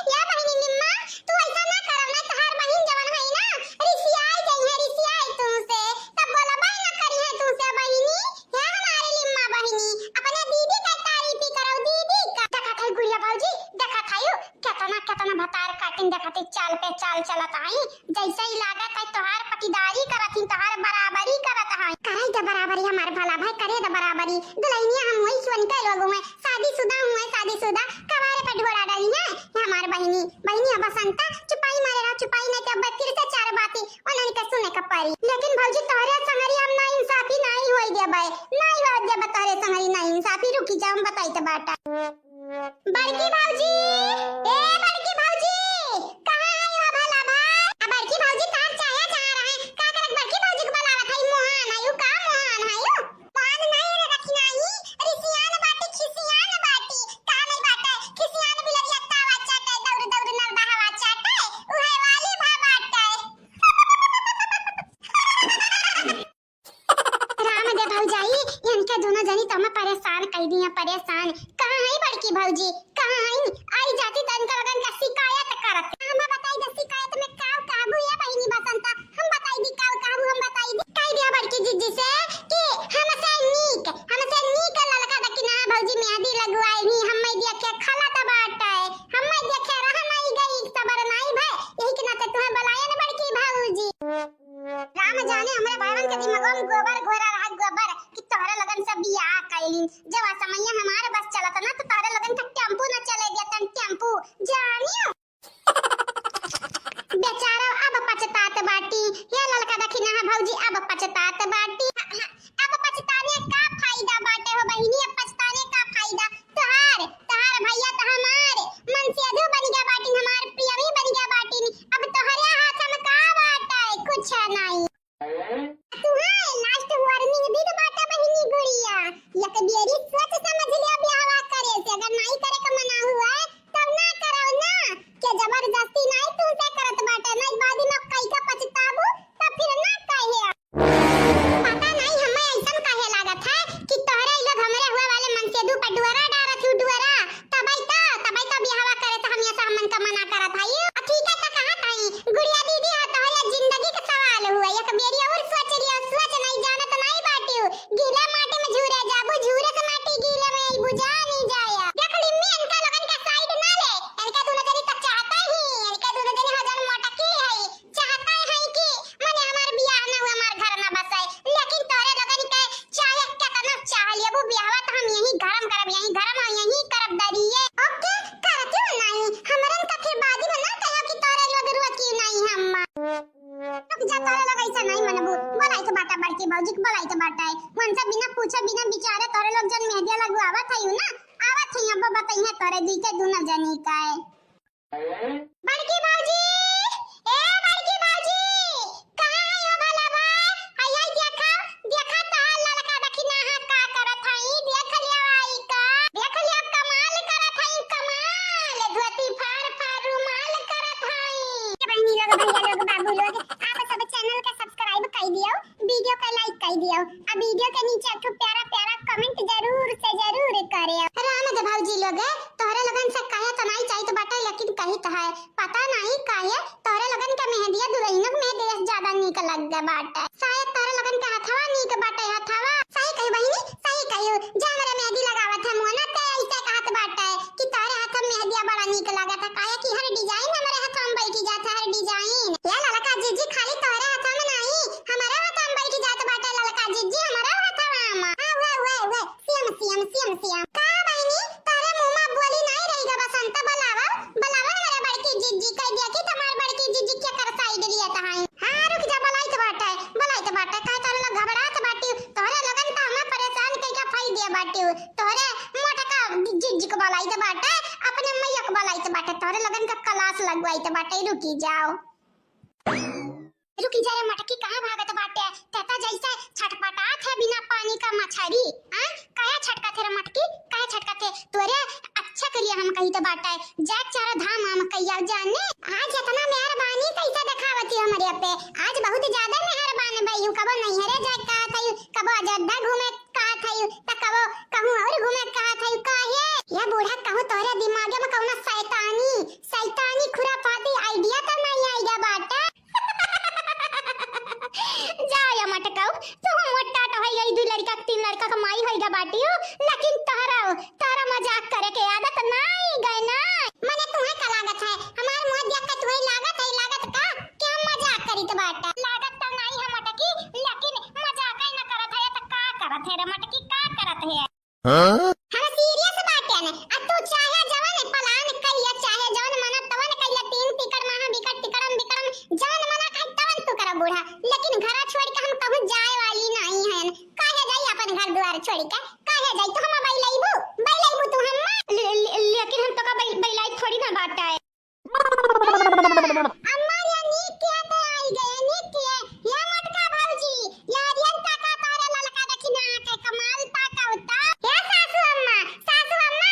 या बहिनी निम्मा, तू ऐसा ना करब ना, तोहार बहिन जवन है ना, रिसियाई गई है, रिसियाई तू से, तब बोलबे ना करी है तू से बहिनी। हे हमारे निम्मा बहिनी, अपने दीदी का तारीफ ही करो, दीदी का। देखत है गुड़िया भौजी, देखत है यू, केतना, केतना भतार काटिन देखत है, चाल पे चाल चलत आई। जैसे ही लागत है तोहार पटीदारी करत ही, तोहार बराबरी करत है। करे द बराबरी हमार भला भाई, करे द बराबरी। दुल्हनिया हम वही सुन के लोग हुए, शादीशुदा हुए, शादीशुदा, कवारे पे ढोरा डाली है। ये हमार बहिनी, बहिनी अब बसंता, चुपाई मारे रहा, चुपाई नहीं तो अब फिर से चार बाती उन्हन के सुने के पड़ी। लेकिन भौजी तोहरे संगरी हम ना इंसाफी नहीं होई देबे, नहीं होई देबे तोहरे संगरी ना इंसाफी। रुकी जाओ, हम बताई तो बाटा। बड़की भौजी, ए बड़की भौजी, कहाँ आई हो भला भाई? आ बड़की भौजी तार चाहे जहाँ रहे, का करक बड़की भौजी के बुलावत है? मोहान आयु का मोहान आयु? मोहान नहीं रे रखी नहीं, रिसियान बाटी, खिसियान बाटी, का नहीं बाटे, खिसियान बिलरिया तावा चाटे, दौड़ दौड़ नरदा हवा चाटे, उहे वाली भा बाटे। राम दे भौजाई, इनके दोनों जनी तो हमें परेशान कर दिया, परेशान। कहाँ है बड़की भौजी, कहाँ है? आई जाती तो इनका लगन का शिकायत करत। हम बताई दे शिकायत में का कहबू ये बहिनी बसंता, हम बताई दी का कहबू। हमरे भाईवन के दिमागवा में गोबर घोरा रहा, गोबर, कि तोहरे लोगन से बियाह कइली। जब असमैया हमारे बस चलत ना, तो तोहरे लोगन के टेम्पू न चले देतन, टेम्पू, जानियो। बेचारा अब पछतात बाटी। हे ललका दखिनहा भौजी, अब पछतात बाटी। अब पछताने का फायदा बाटे हो बहिनी, अब पछताने का फायदा? तोहार, तोहार भैया तो हमार मनसेधू बन गया बाटिन, हमार प्रेमी बन गया बाटिन। अब तोहरे हाथ में का बाटे? कुछ नहीं। तुहार last warning दी तो बाटे बहिनी गुड़िया, एक बेरी सोच समझ लिया ब्याहवा करे से, अगर नहीं करे का मना हुआ है, तब ना करो ना, के जबरदस्ती नहीं तुमसे करत बाटे, नहीं बाद में कई का पछताबू, तब फिर ना कहे। पता नहीं हमें ऐसन काहे लागत है कि तोहरे ई लोग हमरे हुए वाले मनसेधू पर डुअरा डारत हूँ, डुअरा। तबई तो, तबई तो बियाहवा करे से हम ये से हमन का मना करत हई। आ ठीक है, तो कहत हई, गुड़िया दीदी, हो तोहरे जिंदगी के सवाल हुआ, एक बेरी और सोच लियो, सोच नहीं जानत नहीं बाटियो, गीला माटी में झूरे जाबू, झूरे से माटी गीला में अइबू, जानी जाया। देख लिम्मी, इनका लोगन का side ना ले, इनका दोनों जनी तो चाहता ही, इनका दोनों जनी हजार मोटकी है, चाहता है कि मने हमार बियाह ना हुआ, हमार घर ना बसाए, लेकिन तोहरे लोगन के चाहे केतना चाह लेबू बियाहवा, तो हम यही घर में करब, यही घर में यही करब दरिये। OK, करत हूँ नहीं, हमरन का फिर बाद में ना कहो कि तोहरे लोग रोकी नहीं हम। रुक जा, तोहरे लोग ऐसा नहीं मनबू, बोलाई तो बाटा बड़की भौजी के, बोलाई तो बाटा है, उनसे बिना पूछे बिना विचारे तोहरे लोग जन मेहंदिया लगवावत है ना, आवत है अब बताइए तोहरे जी के दोनों जनी का है। बड़की भौजी, ए बड़की भौजी, कहाँ है हो भला भाई? आई, आई देखा, देखा तहार ललका दखिनहा का करत हई, देख लिया आई का, देख लिया कमाल करत हई, कमाल, धोती फाड़ फाड़ रुमाल करत हई। ए बहिनी लोग, भैया लोग, बाबू लोग, आप सब channel का subscribe कर दियो। Video का like कर दियो, आ video के नीचे एक ठो प्यारा प्यारा comment जरूर से जरूर करे। राम दे भौजी लोग, तोहरे लोगन से कहे तो नहीं चाहित बाटे, लेकिन कहित है, पता नहीं काहे तोहरे लोगन के मेहंदिया दुल्हनिया के मेहंदी से ज्यादा नीक लग गए बाटे। शायद तोहरे लोगन के हथवा नीक बाटे, हथवा। सही कही बहिनी, सही कही। जा हमरे मेहंदी लगावत है मोना, ते ऐसे कहत बाटे कि तोहरे हाथ में मेहंदिया बड़ा नीक लागत है, काहे कि हर design हमरे हाथ में बैठी जात है, हर design। या ललका जिज्जी, खाली तोहरे हाथ में नहीं, हमरे हाथ में बैठी जात बाटे ललका जिज्जी, हमरे हाथ में। हाँ, उहे, उहे, उहे, same, same, same, same। का बहिनी, तोहरे मुँह में बोली नहीं रही गा बसंत, बुलावा, बुलावा हमरे बड़की जिज्जी, कह दिया कि तुम्हार बड़की जिज्जी के कर side लिया तहाई। हाँ, रुक जा, बुलाइत बाटे, बुलाइत बाटे, काहे तोहरे लोग घबरात बाटी, तोहरे लोगन तो हमें परेशान कइके फाई दिया बाटी, तोहरे मोटका जिज्जी के बुलाइत बाटे, अपने मैया के बुलाइत बाटे, तोहरे लोगन का class लगवाइत बाटे, रुकी जाओ। रुकी जा रे मटकी, कहाँ भागत बाटे? तहता जैसे छटपटात है बिना पानी का मछरी, हाँ? काहे छटकत है रे मटकी? काहे छटकत है? तोरे अच्छा करिया हम कही तो बाटे, जा चार धाम हम कहिया जाने। आज इतना मेहरबानी कैसे दिखावती हो हमरे पे? आज बहुत ज्यादा मेहरबान भई हूँ। कबो नैहरे जाए कहा था, कबो अयोध्या घूमे कहा था, त कबो कहूँ और घूमे कहा था। काहे? यह बूढ़ा कहूँ तोरे दिमागे में कौनो शैतानी, शैतानी खुराफाती idea तो नहीं आइगा बाटे। जा या मटकाऊ, तू मोटा तो है, यही दू लड़का के, तीन लड़का के माई होइगा बाटी हो, लेकिन तोहरा, तोहरा मजाक करे के आदत नाई गए ना। मने तुम्हें का लागत है, हमार मुँह देख के तुम्हें लागत है, लागत का कि हम मजाक करित बाटा? लागत तो नाई है मटकी, लेकिन मजाक ही ना करत है, तो का करत है रे मटकी, का करत है? हाँ? हम serious बाटे ने। आ तू चाहे जवन plan कइले, चाहे जवन मना तवन कइले, तीन तिकड़ महा बिकट तिकड़म बिकड़म, जवन मना कहे तवन तू करा बूढ़ा। लेकिन घरा छोड़ के हम कहूँ जाए वाली नहीं हन। काहे जाई अपन घर द्वार छोड़ के? काहे जाई? तू हम बैलैबू? बैलैबू तू हम? ले-, ले-, लेकिन हम तो का बैल-, बैलाई थोड़ी ना बाटा है। अम्मा, या नीक किया ते आई गए, नीक किया। या मोटका भौजी, या रियन ताका तोहरे ललका देखी ना के कमाल ताका उता। या सासू अम्मा, सासू अम्मा,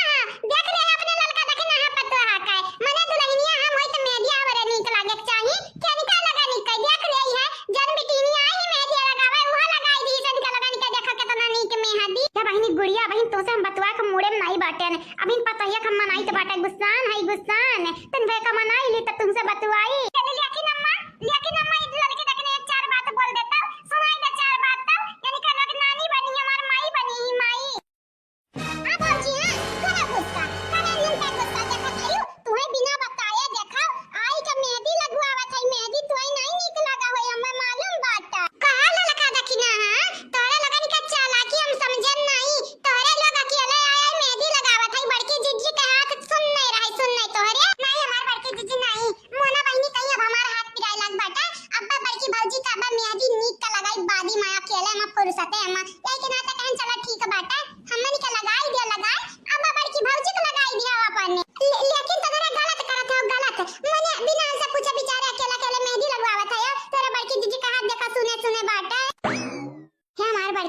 देख ले अपने ललका देखी ना पतोहा का। मने दुल्हनिया हम होई त मेहंदी आवरे नीक लागे के चाही। केनिका लगा नीक देख ले है, जन बिटिनिया आई मेहंदी लगावे, उहा लगाई दी, जन का लगा नीक देखा केतना नीक मेहंदी। या बहिनी गुड़िया, बहिन तोसे हम बतवा के मूड़े में नाई बाटे ने। अभिन पतोहिया के हम मनाइत बाटे, गुस्सान है, गुस्सान। तन भे का मनाई ली, त तुमसे बतवाई। चल, लेकिन अम्मा, लेकिन अम्मा, ई लड़के देखने एक चार बात बोल देता, सुनाई दे चार बात तो, यानी का लग नानी बनी, हमार माई बनी ही माई। हाँ भौजी, हाँ, करा गुस्सा, करा नियम का गुस्सा, देखत हयू, तुहे बिना बताए देखा, आई के मेहंदी लगवावत है, मेहंदी तुहे नहीं नीक लगा होई, हमें मालूम बाटा। कहा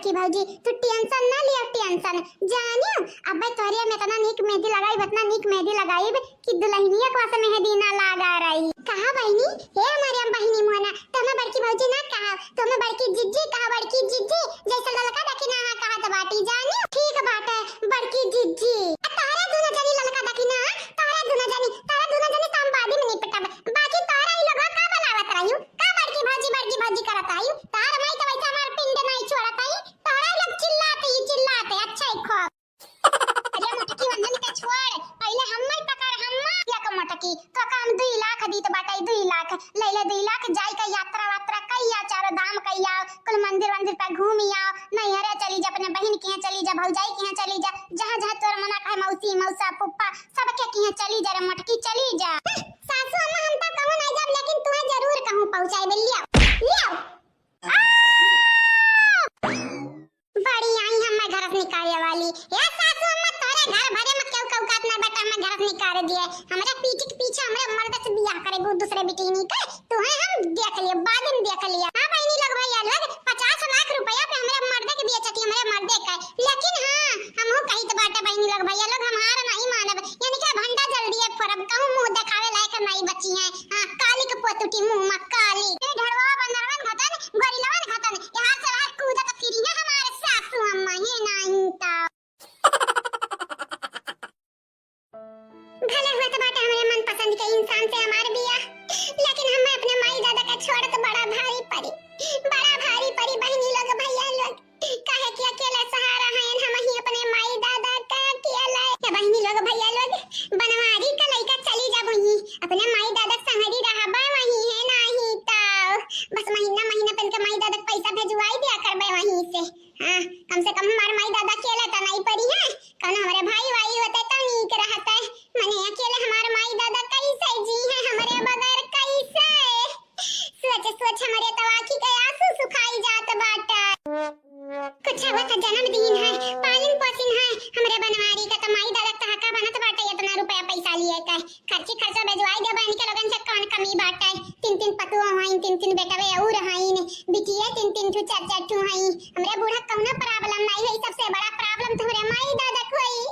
कि भौजी, तू tension ना लिया, tension। जानियो, अबे तोहरे में इतना नीक मेहंदी लगाइब, इतना नीक मेहंदी लगाइब कि दुल्हनिया के वास्ते मेहंदी ना लागा रही। कहा बहिनी, हे हमारे बहिनी मोहना, तो हमें बड़की भौजी ना कहा, तो हमें बड़की जिज्जी कहा, बड़की जिज्जी, जैसे ललका देखी ना, हाँ, कहत बाटी, जानियो। ठीक बाटे, बड़की जिज्जी। आ तोहरे दुनो जनी ललका देखी ना, तोहरे दुनो जनी, तोहरे दुनो जनी तो हम बादी में निपटब। बाकी तोहरे ई लोग का बुलावत रही? का बड़की भौजी, बड़की भौजी करत आई? तोहर माई तो वैसे हमार पिंड नहीं छोड़त आई। तोहरे लोग चिल्लात ही चिल्लात, अच्छा ही खूब। अरे मोटकी वंदन के छोड़, पहले हम्मर पकड़, हम्मर। या का मोटकी, तो का हम दुई लाख दीत बाटे, दुई लाख, ले ले दुई लाख, जाई का यात्रा वात्रा कई आ, चारों धाम कई आ, कुल मंदिर वंदिर पे घूमी आओ, नैहरे चली जा, अपने बहिन के यहाँ चली जा, भौजाई के यहाँ चली जा, जहाँ जहाँ तोर मना कहे, मौसी, मौसा, फूफा, सबके के यहाँ चली जा रे मोटकी, चली जा। सासू अम्मा, हम तो कहूँ नहीं जाब, लेकिन तुम्हें जरूर कहूँ पहुँचाए, ले आओ, ले आओ। आ! बड़ी आई हमें घर से निकाले वाली। ए सासू अम्मा, तोरे घर भरे में केहू के औकात ना बाटे हमें घर से निकाल दिए। हमरे पीठ के पीछे हमरे मर्द से बियाह करे गो दूसरे बिटिनी के। तुहे हम देख लिए, बाद में देख लिए। हाँ बहिनी लोग भैया लोग, पचास लाख रुपया पे हमरे मर्दे के बेचती, हमरे मर्दे के। लेकिन हाँ, हमहू कहित बाटे बहिनी लोग भैया लोग, हम हार नहीं मानब। यानी कि भंडा जल्दी है फोड़ब, कहूँ मुँह देखावे लायक नहीं बची है। हाँ, काली के पोत उठी मुँह में काली। ए ढड़वा बंदरवन घतन, गोरिलवन घतन, यहाँ से वहाँ कूदत फिरी है हमारे सासू अम्मा, ये नहीं तो। भले हुआ तो बाटे हमरे मनपसंद के इंसान से हमार बियाह, लेकिन हमें अपने माई दादा का छोड़ तो बड़ा भारी पड़ी, बड़ा भारी पड़ी बहिनी लोग, भैया लोग। काहे कि अकेले सहारा हैं हम ही अपने माई दादा का अकेले। ये बहिनी लोग, भैया लोग, बनवारी का लइका चली जाब वहीं, अपने माई दादा संगरी रहबा वहीं है, नाही तो बस महीना महीना पे इनके माई दादा के पैसा भेजवाई दिया करबे वहीं से। हाँ, कम से कम हमार माई दादा अकेले तो नहीं पड़ी है, कौनो हमरे भाई वाई होते तो नीक रहते। मने अकेले हमार माई दादा कैसे जी है हमरे बगैर, कैसे? सोच सोच हमरे तो आँखी के आंसू सुखाई जात बाटे। कुछ हुआ था जन्मदिन है, पालन पोषण है, हमरे बनवारी का तो माई दादा तहका बनत बाटे, इतना रुपया पैसा लिए के खर्ची खर्चा भेजवाई देबा इनके लोगन से, कौन कमी बाटे? तीन तीन पतुआ हईन, तीन तीन बेटवे और हईन, बिटिया तीन तीन ठू चार चार ठू हईन, हमरे बूढ़ा कौनो problem नहीं है, सबसे बड़ा problem तो हमरे माई दादा के होई।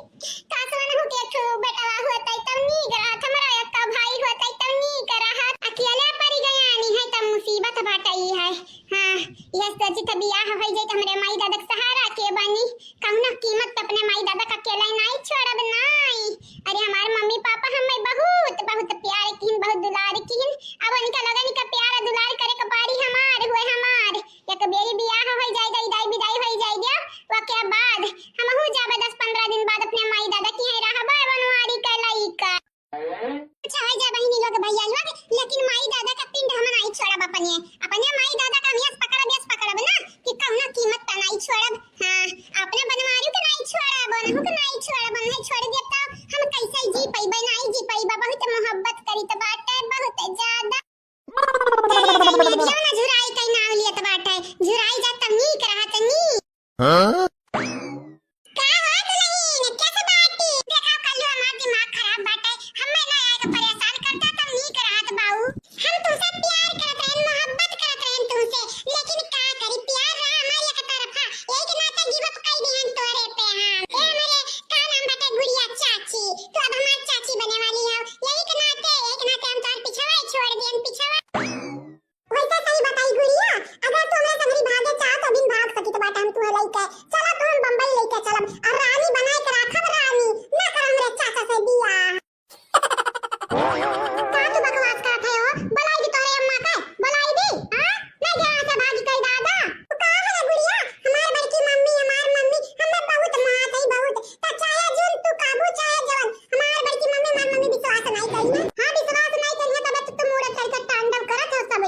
कासवन हो के ठू बेटवा होतै तब नीक रहत, हमरा एक्का भाई होतै तब नीक रहत। अकेले परि गयानी है तब मुसीबत बाटै है। हाँ, यह सोची त बियाह होइ जाई त हमरे माई दादा के सहारा के बनी। कौनो कीमत पे अपने माई दादा का अकेले नाई छोड़ब नाई। अरे हमार मम्मी पापा हमें बहुत बहुत प्यार किहिन, बहुत दुलार किहिन। अब उनका लगन का प्यार दुलार करे के बारी हमार हुए हमार। एक बेरी बियाह होइ जाए, दाई दाई बिदाई होइ जाए दिया, ओके बाद हमहू जाबे दस पन्द्रह दिन बाद अपने माई दादा की है रहबा बनवारी का लइका। अच्छा होइ जा बहिनी लोग भैया लोग, लेकिन माई दादा का पिंड हम नाई छोड़ब अपने, अपने माई दादा का हम यस पकड़ब, यस पकड़ब ना कि कौनो कीमत का नाई छोड़ब। हाँ, अपने बनवारी के नाई छोड़ब, ओनहु के नाई छोड़ब, ओनहु छोड़ देब तो हम कैसे जी पइबे, नाई जी पइबे, बहुत मोहब्बत करीत बाटे, बहुत ज्यादा। तेरे दिल में क्यों ना झुराई कई नाव लियत बाटे, झुराई जा तब नीक रहत नी। हाँ? का हो दुल्हन, कैसे बाटी? देखा कल्लू हमार दिमाग खराब बाटे, हमें ना आए के परेशान करता तब नीक रहत बाऊ। हम तुमसे प्यार करत रहन, मोहब्बत करत रहन तुमसे, लेकिन का करी प्यार रहा हमार एक तरफा, यही के नाते give up कई दिहन तोरे पे हम। ए हमरे का नाम बाटे गुड़िया चाची, तू अब हमार चाची बने वाली हो, यही के नाते, यही के नाते हम तोर पिछवा छोड़ दियन, पिछवा। वैसे सही बताई गुड़िया, अगर तू हमरे संगरी भागे चाह तो बिन भाग सकित बाटे हम तुहे लइके। चला तो हम बम्बई लइके चलब और रानी बनाए के राखब रानी, ना कर हमरे चाचा से बियाह। का तू बकवास करत है हो? बुलाई दी तोहरे अम्मा के, बुलाई दी, हाँ? नहीं गया से भागी कई दादा। तू का है गुड़िया? हमार बड़की मम्मी, हमार मम्मी, हमें बहुत मारत है बहुत। तो चाहे जौन तू काबू चाहे जवन, हमार बड़की मम्मी, हमार मम्मी विश्वास नहीं करी ना। हाँ, विश्वास नहीं करी है, तब तो तू मूरत करके तांडव करत हो सब।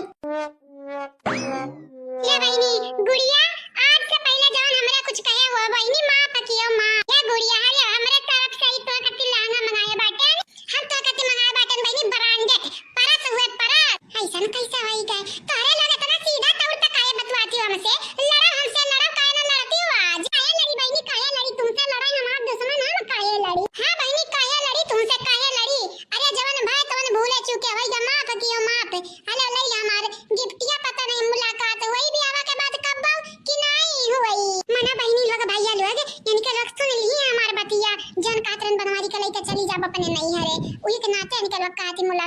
ये बहिनी, गुड़िया, आज से पहले जवन हमरा कुछ कहे हो बहिनी, माफ कियो माफ। ये गुड़िया, अरे हमरे तरफ से ही तो खातिर लहंगा मंगाए बाटे, हम तो खातिर मंगाए बाटे बहिनी branded, परस हुए परस। ऐसन कैसे होई गए? तोहरे लोग इतना सीधा तौर पे काहे बतवाती हो हमसे? लड़ो हमसे, लड़ो, काहे ना लड़ती हो आज? काहे लड़ी बहिनी, काहे लड़ी? तुमसे लड़ाई हमार दुश्मन हम काहे लड़ी? हाँ बहिनी, काहे लड़ी? तुमसे काहे लड़ी? अरे जवन भय तवन भूले चूके होई गा, माफ कियो माफ। हेलो, ले ला हमार गिफ्टिया, पता नहीं मुलाकात होई बियाह के बाद कब कि नहीं होई।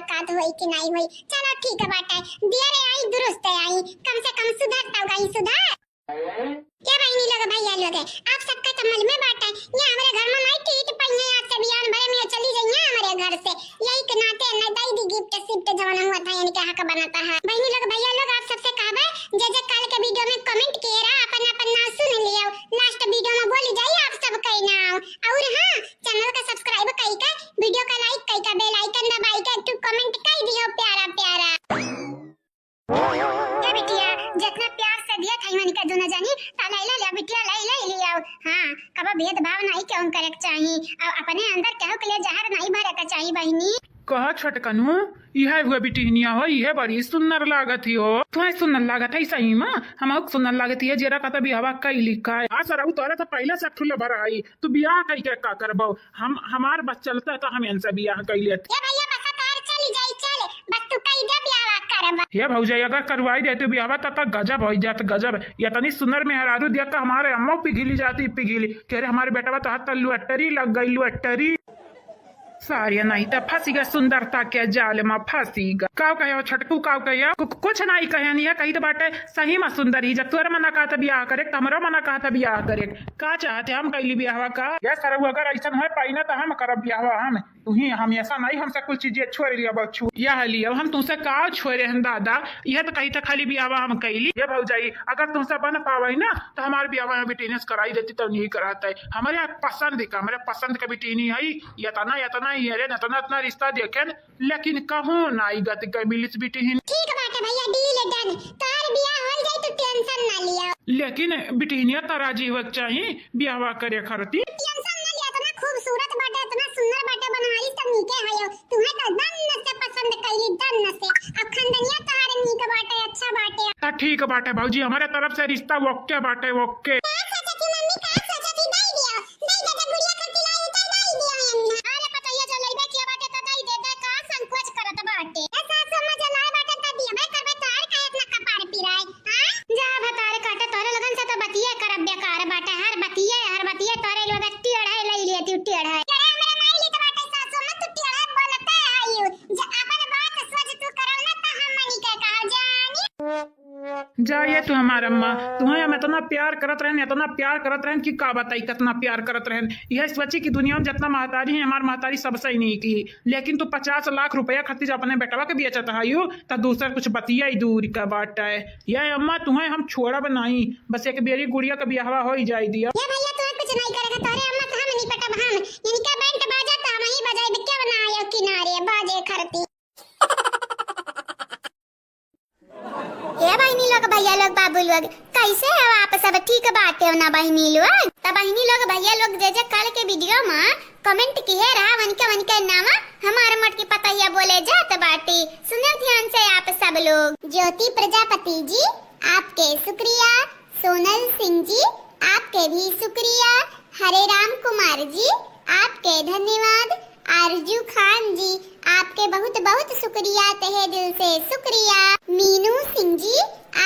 कात होई कि नाई होई। चलो ठीक बाटे, देर आई दुरुस्त आई, कम से कम सुधर तो गई सुधर। ए बहिनी लोग, भैया लोग, आप सबका त मालूमे बाटे, ये हमरे घर में नाई टीट पइहे, आज से बियान भरे में चली जइहे हमरे घर से। यही के नाते न दई दी गिफ्ट सिफ्ट जवन हुआ था इनके हक बनता है। बहिनी लोग, भैया लोग, आप सबसे कहबे, जे जे कल के वीडियो में कमेंट किए रहा, अपन अपन नाम सुन लियो, लास्ट वीडियो में बोली जाई आप सबके नाम। और हाँ, चैनल का सब्सक्राइब कई के, वीडियो का लाइक कई के, बेल आइकन दबाई के, तू कमेंट कई दियो प्यारा प्यारा। ए बिटिया, जितना प्यार से दिया था इमन के दोनों जनी, ता ले ले लिया बिटिया, ले ले लिया। हाँ, कबो भेदभाव नहीं क्यों करे के चाही, और अपने अंदर केहू के लिए जहर नहीं भरे के चाही बहिनी। कहा छोटकनू, इहे हुए बिटिहनिया हो, इहे बड़ी सुंदर लागत ही हो। तुहे सुंदर लागत है सही में, हमहू के सुंदर लागत है, जेरा का तो बियाहवा कई लिखा है। आ सरऊ तोरा तो पहले से ठुल्ला भरा आई, तू बियाह कई के का करबो? हम, हमार बस चलता तो हम इनसे बियाह कई लेते। ए भैया, बस तार चली जाई, चल, बस तू कई दे बियाहवा करबा। हे भौजाई, अगर करवाई देती बियाहवा, तब तक गजब हो जात, गजब। इतनी सुंदर मेहरारू देख के हमारे अम्मा पिघली जाती, पिघली। कह रहे, "हमारे बेटवा तो हाथ लुअटरी लग गई, लुअटरी।" सारिया नहीं तो फंसी गया सुंदरता के जाल में, फंसी गया। काव कहे हो छोटकू, काव कहे हो? कु-, कुछ नहीं कहे, नहीं है, कही तो बाटे सही में सुंदर ही। जब तोर मना कहा था बियाह करे, तो हमरो मना कहा था बियाह करे। का चाहते हम कैली बियाहवा का? या सरऊ, अगर ऐसा है पाई ना, तो हम करब बियाहवा हम। तुही हमेशा नहीं हमसे कुछ चीजें छोड़ लिया बच्चू। यह लिया हम तुमसे का छोड़े हैं दादा, यह तो कही था खाली बियाहवा हम कैली। ये भौजाई, अगर तुमसे बन पावे ना तो हमारे बियाहवा में बिटिहनिया से कराई देती, तो नहीं कराते। हमारे यहाँ पसंद का, हमारे पसंद का बिटिहनी है, इतना, इतना ही है रे, इतना, इतना रिश्ता देखे न, लेकिन कहूँ नाई गति का मिलिस बिटिहन। ठीक बाटे भैया, डील डन। तोहर बियाह हो जाई, तू टेंशन ना लिया। लेकिन बिटिहनिया तो राजी हुए के चाही बियाहवा करे खातिर। टेंशन ना लिया, इतना खूबसूरत बाटे, इतना सुंदर बाटे, बनवाई सब नीके है यो। तुम्हें तो दन से पसंद कैली, दन से। अब खानदनिया तोहरे नीक बाटे, अच्छा बाटे। तो ठीक बाटे भौजी, हमारे तरफ से रिश्ता ओके बाटे, ओके। का सोचत ही मम्मी, का सोचत ही? दे दियो, दे दे, तो गुड़िया खातिर लाई, तो दे दियो एन्ना। अरे पतोहिया जो लइबे किया बाटे, तो दे दे, दे, का संकोच करत बाटे? ए सासु अम्मा जो लाए बाटे, तो दियबे करबे, तोहर काहे इतना कपार पिराए? हाँ? जा भतार काटे, तोहरे लोगन से तो बतिये करब बेकार बाटे, हर बतिये, हर बतिये तोहरे लोग टेढ़े ले लिए, तू टेढ़े। टेढ़े हमरे नाई लीत बाटे सासु अम्मा, तू टेढ़े बोलते आयु। जे अपन बात सोच तू करब ना, त हम मनी के कहा जानी। जा ये तू हमार अम्मा, तुहें हम इतना प्यार करत रहन, इतना प्यार करत रहन कि का बताई, कितना प्यार करत रहन। यह सोची कि दुनिया में जितना महतारी है, हमार महतारी सबसे ही नीक ही। लेकिन तू पचास लाख रुपया खातिर अपने बेटवा के बेचत हयू, त दूसर कुछ बतिया ही दूर का बात है। ये अम्मा, तुहें हम छोड़ब नहीं, बस एक बेरी गुड़िया के बियाहवा हो ही जाए दिया। ये भैया, तुहें कुछ नहीं करेगा, तोहरे अम्मा से हम नहीं पटब हम। इनका बैंड बाजा त हम ही बजाइब, क्या बनाए किनारे बाजे खरती। ए बहिनी लोग, भैया लोग, बाबू लोग, कैसे हो आप सब? ठीक बाटे हो ना बहिनी लोग? त बहिनी लोग, भैया लोग, जे जे कल के वीडियो में कमेंट किए रहा, वनके वनके नावा हमार मोटकी पतोहिया बोले जात बाटे। सुनो ध्यान से आप सब लोग। ज्योति प्रजापति जी, आपके शुक्रिया। सोनल सिंह जी, आपके भी शुक्रिया। हरे राम कुमार जी, आपके धन्यवाद। आरजू खान जी, आपके बहुत बहुत शुक्रिया, तहे दिल से शुक्रिया। मीनू सिंह जी,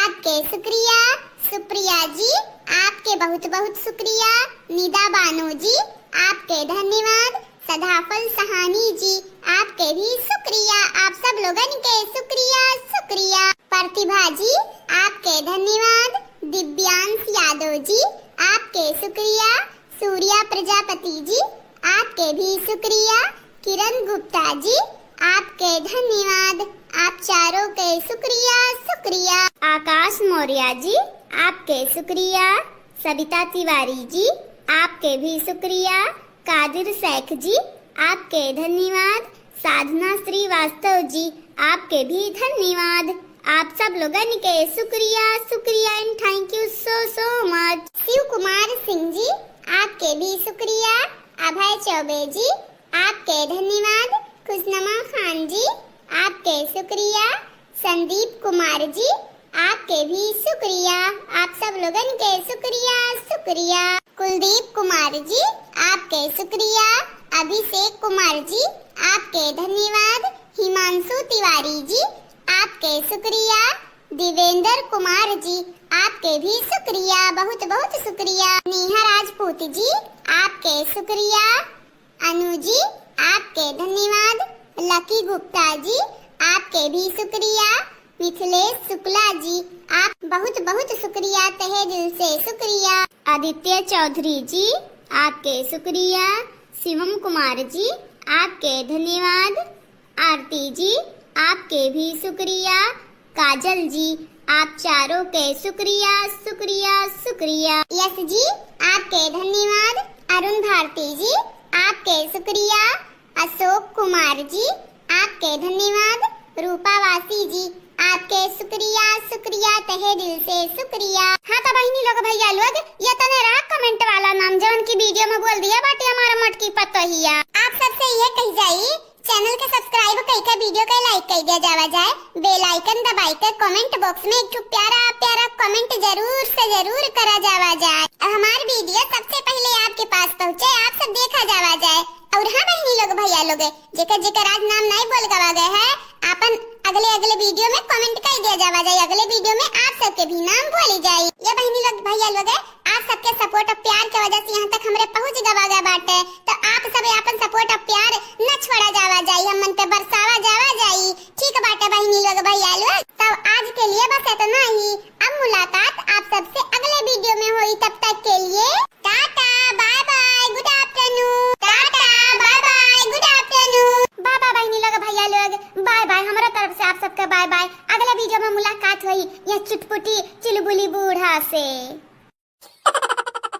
आपके शुक्रिया। सुप्रिया जी, आपके बहुत बहुत शुक्रिया। निदा बानो जी, आपके धन्यवाद। सदाफल सहानी जी, आपके भी शुक्रिया, आप सब लोगन के शुक्रिया, शुक्रिया। प्रतिभा जी, आपके धन्यवाद। दिव्यांश यादव जी, आपके शुक्रिया। सूर्या प्रजापति जी, आपके भी शुक्रिया। किरण गुप्ता जी, आपके धन्यवाद, आप चारों के शुक्रिया, शुक्रिया। आकाश मौर्य जी, आपके शुक्रिया। सविता तिवारी जी, आपके भी शुक्रिया। कादिर शेख जी, आपके धन्यवाद। साधना श्रीवास्तव जी, आपके भी धन्यवाद। आप सब लोगन के शुक्रिया, शुक्रिया and thank you so so much। शिव कुमार सिंह जी, आपके भी शुक्रिया। अभय चौबे जी, आपके धन्यवाद। खुशनमा खान जी, आपके शुक्रिया। संदीप कुमार जी, आपके भी शुक्रिया, आप सब लोगन के शुक्रिया, शुक्रिया। कुलदीप कुमार जी, आपके शुक्रिया। अभिषेक कुमार जी, आपके धन्यवाद। हिमांशु तिवारी जी, आपके शुक्रिया। दिवेंद्र कुमार जी, आपके भी शुक्रिया, बहुत बहुत शुक्रिया। नेहा राजपूत जी, आपके शुक्रिया। अनु जी, आपके धन्यवाद। लकी गुप्ता जी, आपके भी शुक्रिया। मिथिलेश शुक्ला जी, आप बहुत बहुत शुक्रिया, तहे दिल से शुक्रिया। आदित्य चौधरी जी, आपके शुक्रिया। शिवम कुमार जी, आपके धन्यवाद। आरती जी, आपके भी शुक्रिया। काजल जी, आप चारों के शुक्रिया, शुक्रिया, शुक्रिया। यश जी, आपके धन्यवाद। अरुण भारती जी, आपके शुक्रिया। अशोक कुमार जी, आपके धन्यवाद। रूपावासी जी, आपके शुक्रिया, शुक्रिया, तहे दिल से शुक्रिया। हाँ तो बहिनी लोग, भैया लोग, ये तने रहा comment वाला नाम, जवन की video में बोल दिया बाटे हमारा मोटकी पतोहिया। आप सबसे ये कही जाई, channel के subscribe कई के video के like कई दिया जावा जाए, bell icon दबाई के comment box में एक ठो प्यारा प्यारा comment जरूर से जरूर करा जावा जाए। और हमार video सबसे पहले आपके पास पहुँचे, आप सब देखा जावा जाए। और हाँ बहिनी लोग, भैया लोग, जेकर जेकर आज नाम नहीं बोल गवा गए है, आपन अगले अगले video में comment कर दिया जावा जाए। अगले video में आप सबके भी नाम बोली जाई। ये बहिनी लोग, भैया लोग, आप सबके support और प्यार के वजह से यहाँ तक हमरे पहुँच गवा गए बाटे। तो आप सब आपन support और प्यार न छोड़ा जावा जाई, हमन पे बरसावा जावा जाई। ठीक बाटे बहिनी लोग, भैया लोग, तब आज के लिए बस इतना ही। अब मुलाकात आप सबसे अगले video में होई, तब तक के लिए टाटा, bye bye, good afternoon। टाटा, bye bye, good afternoon। Bye bye बहिनी लोग, भैया लोग, bye bye। हमरा तरफ से आप सबके bye bye। अगला video में मुलाकात होई यह चुटपुटी चुलबुली बूढ़ा से।